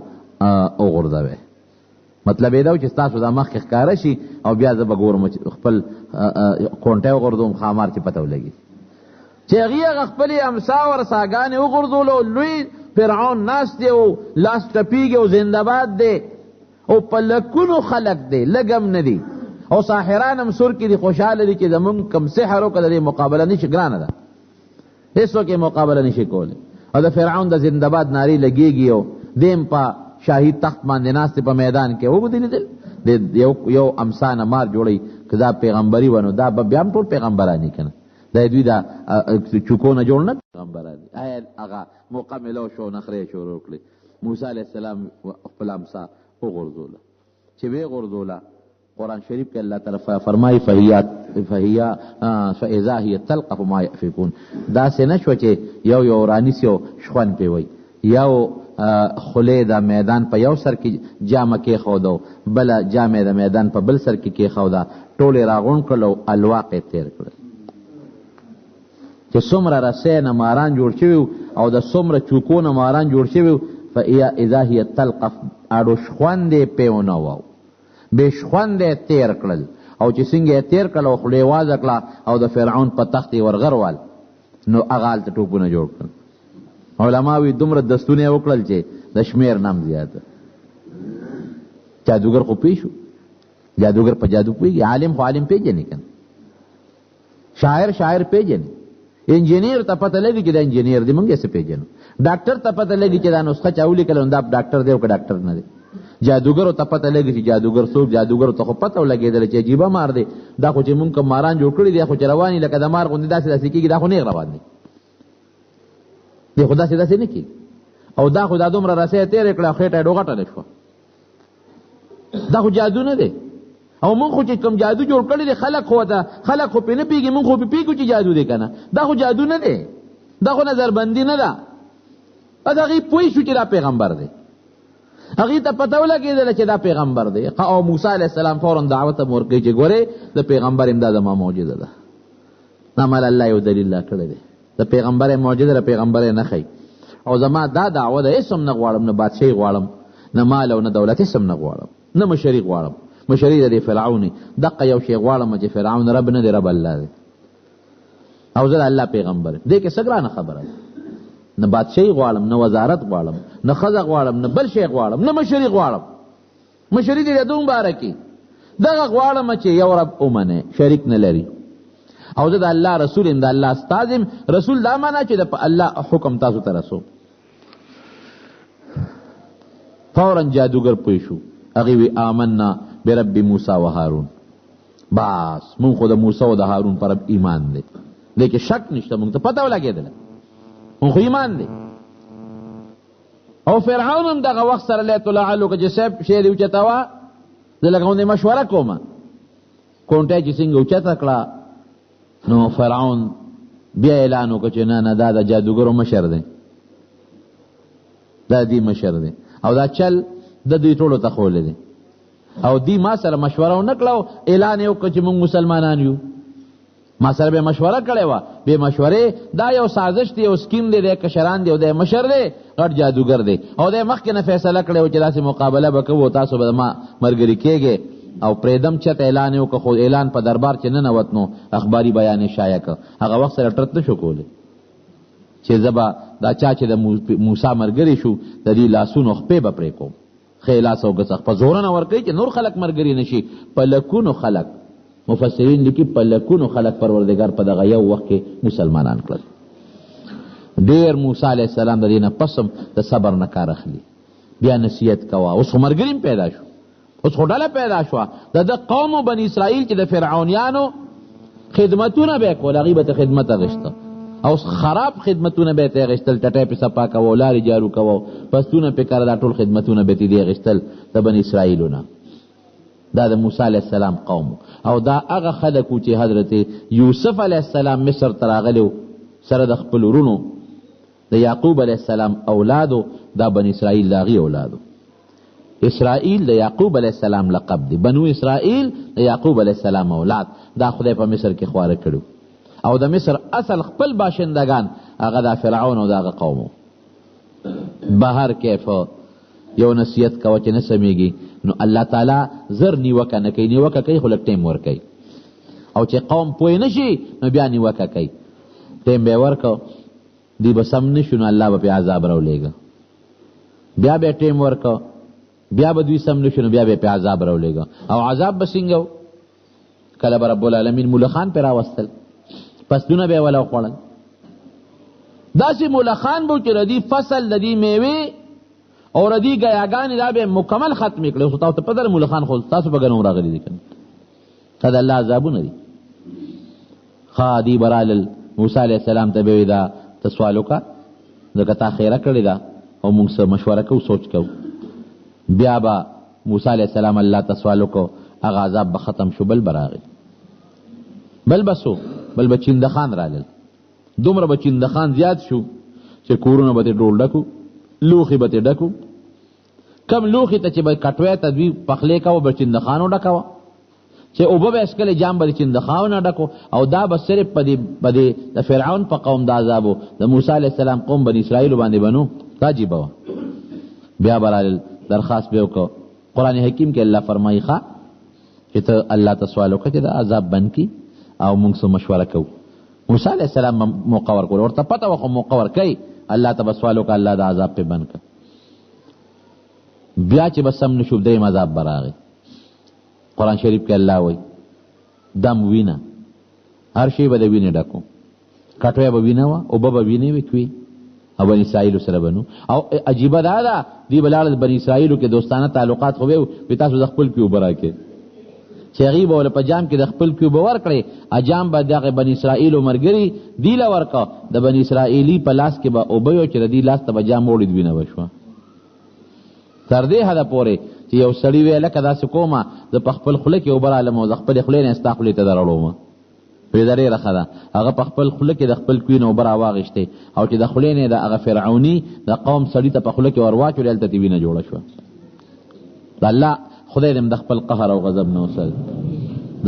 وغورځوئ. مطلب یې دا و چې ستاسو دا مخکې ښکاره شي او بیا زه به ګورم چې خپل کونټی وغورځوم، ښامار چې پته ولګي. چې هغې هغه خپلې امسا ورساګانې وغورځولو، او لوی فرعون ناست دی او لاس ټپیږي او زندهباد دی، او په لکونو خلک دی، لږ هم نه دي، او ساحران هم سور کې دي، خوشحاله دي چې زمونږ کوم سحر وکړه د دې مقابله نشي، ګرانه ده، هېڅوک یې مقابله نشي کولی. او د فرعون د زندهباد نارې لګېږي، او دی هم په شاهي تخت باندې ناست په میدان کې. وبه لیدل یو یو امسا نه مار جوړوي، که دا پیغمبري وه نو دا به بیا هم ټول پیغمبران دي که نه؟ دا دوی دا چوکو نه جوړ نه پیغمبران دي. آیا هغه موقع میلو شو، نخرې شروع کړې. موسی علیه السلام خپله امسا وغورځوله، چې ویې غورځوله، قرآن شریف کې الله تعالی فرمایي فهي فاذا هي تلقف ما یأفکون. داسې نه شوه چې یو یو رانیسي او شخوند پرې وایي. یو خولې د میدان په یو سر کې جامه کېښوده، بله جامه د میدان په بل سر کې کېښوده، ټول یې راغونډ کړل او الواق یې تېر کړل. چې څومره رسۍ نه ماران جوړ شوي او د څومره چوکو نه ماران جوړ شوي، فاذا هي تلقف، اړو شخوند یې پرې ونه واو، بې شخوند یې تېر کړل. او چې څنګه یې تېر کړل او خوله یې وازه کړه او د فرعون په تخت یې ورغروال، نو هغه هلته ټوپونه جوړ کړل. علما وایي دومره دستونه یې وکړل چې د شمېر نه هم زیات. جادوګر خو پوه شو، جادوګر په جادو پوهېږي، عالم خو عالم پېژني که نه، شاعر شاعر پېژني، انجینیر ته پته لګي چې دا انجینیر دی، موږ یې څه پېژنو، ډاکټر ته پته لګي چې دا نسخه چا ولیکله نو دا ډاکټر دی او که ډاکټر نه دی، جادوګرو ته پته لګي چې جادوګر څوک، جادوګرو ته خو پته ولګېدله چې عجیبه مار دی، دا خو چې موږ کوم ماران جوړ کړي دي، خو چې روان دي لکه د مار غوندې داسې داسې کېږي، دا خو نېغ روان دی، دی خو داسې داسې نه کېږي. او دا خو دا دومره رسۍ تېرې کړه، خېټه یې ډوغټله شوه، دا خو جادو نه دی. او موږ خو چې کوم جادو جوړ کړی دی، خلک خو ورته خلک خو پرې نه پوهېږي، موږ خو پرې پوهېږو چې جادو دی که نه، دا خو جادو نه دی، دا خو نظربندي نه ده. بس هغوی پوه شو چې دا پیغمبر دی، هغوی ته پته ولګېدله چې دا پیغمبر دی. او موسی علیه السلام فورا دعوت هم ورکوي چې ګورې د پیغمبر امدا زما معجزه ده، دا مال الله یو دلیل راکړی دی، د پیغمبر معجزه د پیغمبر نه ښیي. او زما دا دعوه ده، هېڅ هم نه غواړم، نه بادشاهي غواړم، نه مال او نه دولت، هېڅ هم نه غواړم، نه مشري غواړم، مشري د دې فرعون، دقه یو شی غواړم چې فرعون رب نه دی، رب الله دی، او زه د الله پیغمبر یم. دې کې څه ګرانه خبره ده؟ نه بادشاهي غواړم، نه وزارت غواړم، نه ښځه غواړم، نه بل شی غواړم، نه مشري غواړم، مشري دې د مبارکي، دغه غواړم چې یو رب ومنې، شریک نه لري، او زه د الله رسول یم، د الله استاذ یم. رسول دا معنا چې د الله حکم تاسو ته رسوم. فورا جادوګر پوه شو، هغې وی آمنا برب موسی و هارون، بس مونږ خو د موسی او د هارون پر رب ایمان دی، دې کې شک نشته، مونږ ته پته ولګېدله، مونږ خو ایمان دی. او فرعون هم دغه وخت سره لیت لعلو که چې صاحب شی دې اوچتوه، زه لږه غوندې مشوره کومه. کونټه چې څنګه اوچته کړه، نو فرعون بیا اعلان وکړ چې نه نه، دا د جادوګرو مشر دی، دا دی مشر دی، او دا چل د دوی ټولو ته ښوولی دی. او دی ما سره مشوره ونه کړه، اعلان یې وکړ چې موږ مسلمانان یو. ما سره به مشوره کړې وه، بې مشورې دا یو سازش دی، یو سکیم دی، دی کشران دی او دی مشر دی، غټ جادوګر دی، او دی مخکې نه فیصله کړې وه چې داسې مقابله به کوو، تاسو به ما ملګري کېږئ. او پرېږدم چت اعلان یې وکړ، خو اعلان په دربار چې ننوت نو اخباري بیان یې شایع کړ. هغه وخت سره ټرت نه شو کولی چې زه به دا چا چې د موسی ملګري شو د دې لاسونو خپې به پرې کوم. ښی لاس او ګڅخ په زورنه ورکوي چې نور خلک ملګري نه شي. په لکونو خلک، مفسرین لیکي په لکونو خلک پروردګار په دغه یو وخت کې مسلمانان کړل. ډېر موسی علیه السلام د دې نه پس هم د صبر نه کار اخلي، بیا نصیحت کوه. اوس خو ملګري هم پیدا شو، اوس خو ډله پیدا شوه. د ده قوم بني اسرائیل چې د فرعونیانو خدمتونه به یې کول، هغوی به ته خدمت اخیسته، او خراب خدمتونه به یې ترې اخیستل، ټټی پې صفا کوه، لارې جارو کوه، پستونه پې کره، دا ټول خدمتونه به ترې دوی اخیستل د بني اسرائیلو نه. دا د موسی علیه السلام قوم، او دا هغه خلک وو چې حضرت یوسف علیه السلام مصر ته راغلی و سره د خپلو وروڼو، د یعقوب علیه السلام اولادو، دا بني اسرائیل د هغوی اولادو. اسرائیل د یعقوب علیه السلام لقب دی، بنو اسرائیل د یعقوب علیه السلام اولاد، دا خدای په مصر کې خواره کړو. او د مصر اصل خپل باشندګان هغه دا فرعون او د هغه قوم وو. بهر کیف یو نصیحت کوه چې نه سمېږي نو الله تعالی زر نیوکه نه کوي، نیوکه کوي خو لږ ټایم ورکوي، او چې قوم پوه نه شي نو بیا نیوکه کوي، ټایم به یې ورکړ، دوی به سم نه شو نو الله به پرې عذاب راولېږه، بیا به یې ټایم ورکړ، بیا به دوی سم نه شو نو بیا به یې پرې عذاب راولېږه. او عذاب به څنګه و؟ کله به رب العالمین ملخان پرې راوستل، فصلونه به یې وله وخوړل، داسې ملخان به چې د دې فصل د دې میوې او د دې ګیاګانې دا به مکمل ختمې کړې. خو تاسو ته پته ده ملخان خو تاسو په ګنو راغلي دي که نه، دا د الله عذابونه دي. ښه دوی به رالل موسی علیه السلام ته به وایي دا ته سوال وکړه ځکه تا خیره کړې ده او موږ څه مشوره کوو سوچ کوو. بیا به موسی علیه السلام الله ته سوال وکړو، هغه عذاب به ختم شو، بل به راغی، بل به څو، بل به چیندخان رالل. دومره به چیندخان زیات شو چې کورونه به ترې ټول ډکو، لوښي به ترې ډکو، کم لوښي ته چې به کټوی ته دوی پخلی کوه به چیندخانو ډکوه، چې اوبه به یې څښلې جام به د چیندخانو نه ډکو. او دا به صرف په دې په دې د فرعون په قوم دا عذاب و، د موسی علیه السلام قوم بني اسرائیلو باندې به نو دا عجیبه وه. بیا به رالل درخواست به یې وکړ. قرآن حکیم کې الله فرمایي ښه چې ته الله ته سوال وکړه چې دا عذاب بند کړي او موږ څه مشوره کوو. موسی علیه السلام موقع ورکوله، ورته پته وه خو موقع ورکوي، الله ته به سوال وکړه، الله دا عذاب پرې بند کړه. بیا چې به سم نه شو دریم عذاب به راغی. قرآن شریف کې الله وایي دم وینه، هر شی به د وینې ډکو، کټوی به وینه وه، اوبه به وینې وې کوي، او بني اسرائیلو سره به نو. او عجیبه دا ده دوی به لاړل بني اسرائیلو کې دوستانه تعلقات خو به وي، تاسو د خپل کي اوبه راکړئ، چې هغوی به ورله په جام کې د خپل کي اوبه ورکړې، جام به دغه بني اسرائیلو ملګري دوی له ورکړه، د بني اسرائیلي په لاس کې به اوبه وې چې د دوی لاس ته به جام وړي، وینه به شوه. تر دې حده پورې چې یو سړي ویل لکه داسې کومه زه په خپل خوله کې اوبه رالم او د خپلې خولې نه ستا خولې ته درړوم. وی دا ډېره ښه ده. هغه په خپل خوله کې د خپل کوی نه اوبه راواغېستې او چې د خولې نه یې د هغه فرعوني د قوم سړي ته په خوله کې ور واچولې، هلته ترې وینه جوړه شوه. د الله خدای دې هم د خپل قهر او غضب نه وساتي.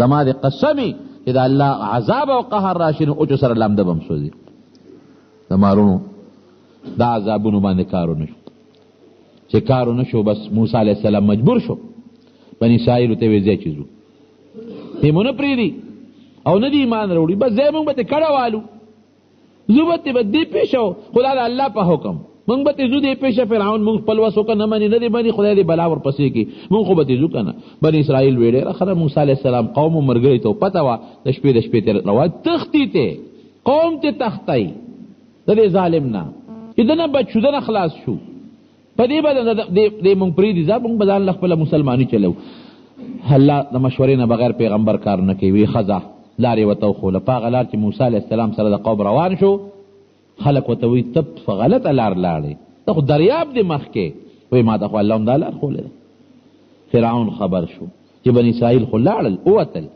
زما دې قسم وي چې د الله عذاب او قهر راشي نو اوچو سره لامده به هم سوځي. د مارونو دا عذابونو باندې کار ونه شو. چې کار ونه شو بس موسی علیه السلام مجبور شو، بني اسرائیلو ته یې ویل ځئ چې ځو، دی مو نه پرېږدي او نه دي ایمان راوړي، بس ځای موږ به ترې کډه والو، ځو به ترې، به دې پېښه خو دا د الله په حکم موږ به ترې ځو، دې پېښه فرعون موږ خپل وس وکړه، نه مني نه دې مني، خدای دې بلا ورپسې کړي، موږ خو به ترې ځو که نه. بني اسرائیل ویل ډېره ښه ده، موسی علیه السلام قوم او ملګري ته پته وه د شپې د شپې ترې روان تښتي ته قوم ته تښتی د دې ظالم نه چې ده نه بچ شو، ده نه خلاص شو، په دې به دې مونږ پرېږدي، ځه مونږ به ځان له خپله مسلماني چلوو. الله د مشورې نه بغیر پیغمبر کار نه کوي. وی ښځه لار یې ورته وښوله، په هغه لار چې موسی علیه السلام سره د قوم روان شو، خلک ورته وایي ته په غلطه لار لاړې، ته خو دریاب دې مخکې. وایي ما ته خو الله همدا لار ښولې ده. فرعون خبر شو چې بني اسرائیل خو لاړل ووتل.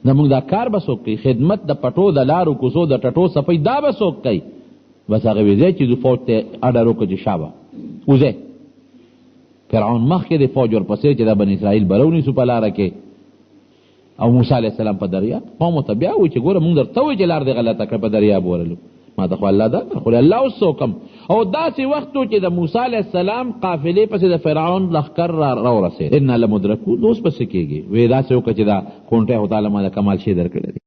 زمونږ دا کار به څوک کوي؟ خدمت د پټو، د لارو، کوڅو، د ټټو سپۍ دا به څوک کوي؟ بس هغه وی ځئ چې ځو فوج ته اډر وکړه چې شابه وځئ. فرعون مخکې دی فوج ورپسې چې دا بني اسرائیل به راونیسو په لاره کې او موسی علیه السلام په دریاب قوم ته بیا وایي چې ګوره مونږ درته وایو چې لار دې غلطه کړه په دریاب ورلو ما ته خو الله دا خو الله اوس څه وکړم او داسې وخت و چې د موسی علیه السلام قافلې پسې د فرعون لښکر را راورسېد انا لمدرکون اوس به څه کېږي وی داسې وکړه چې دا کونټی خو تاله ما د کمال شی درکړی دی.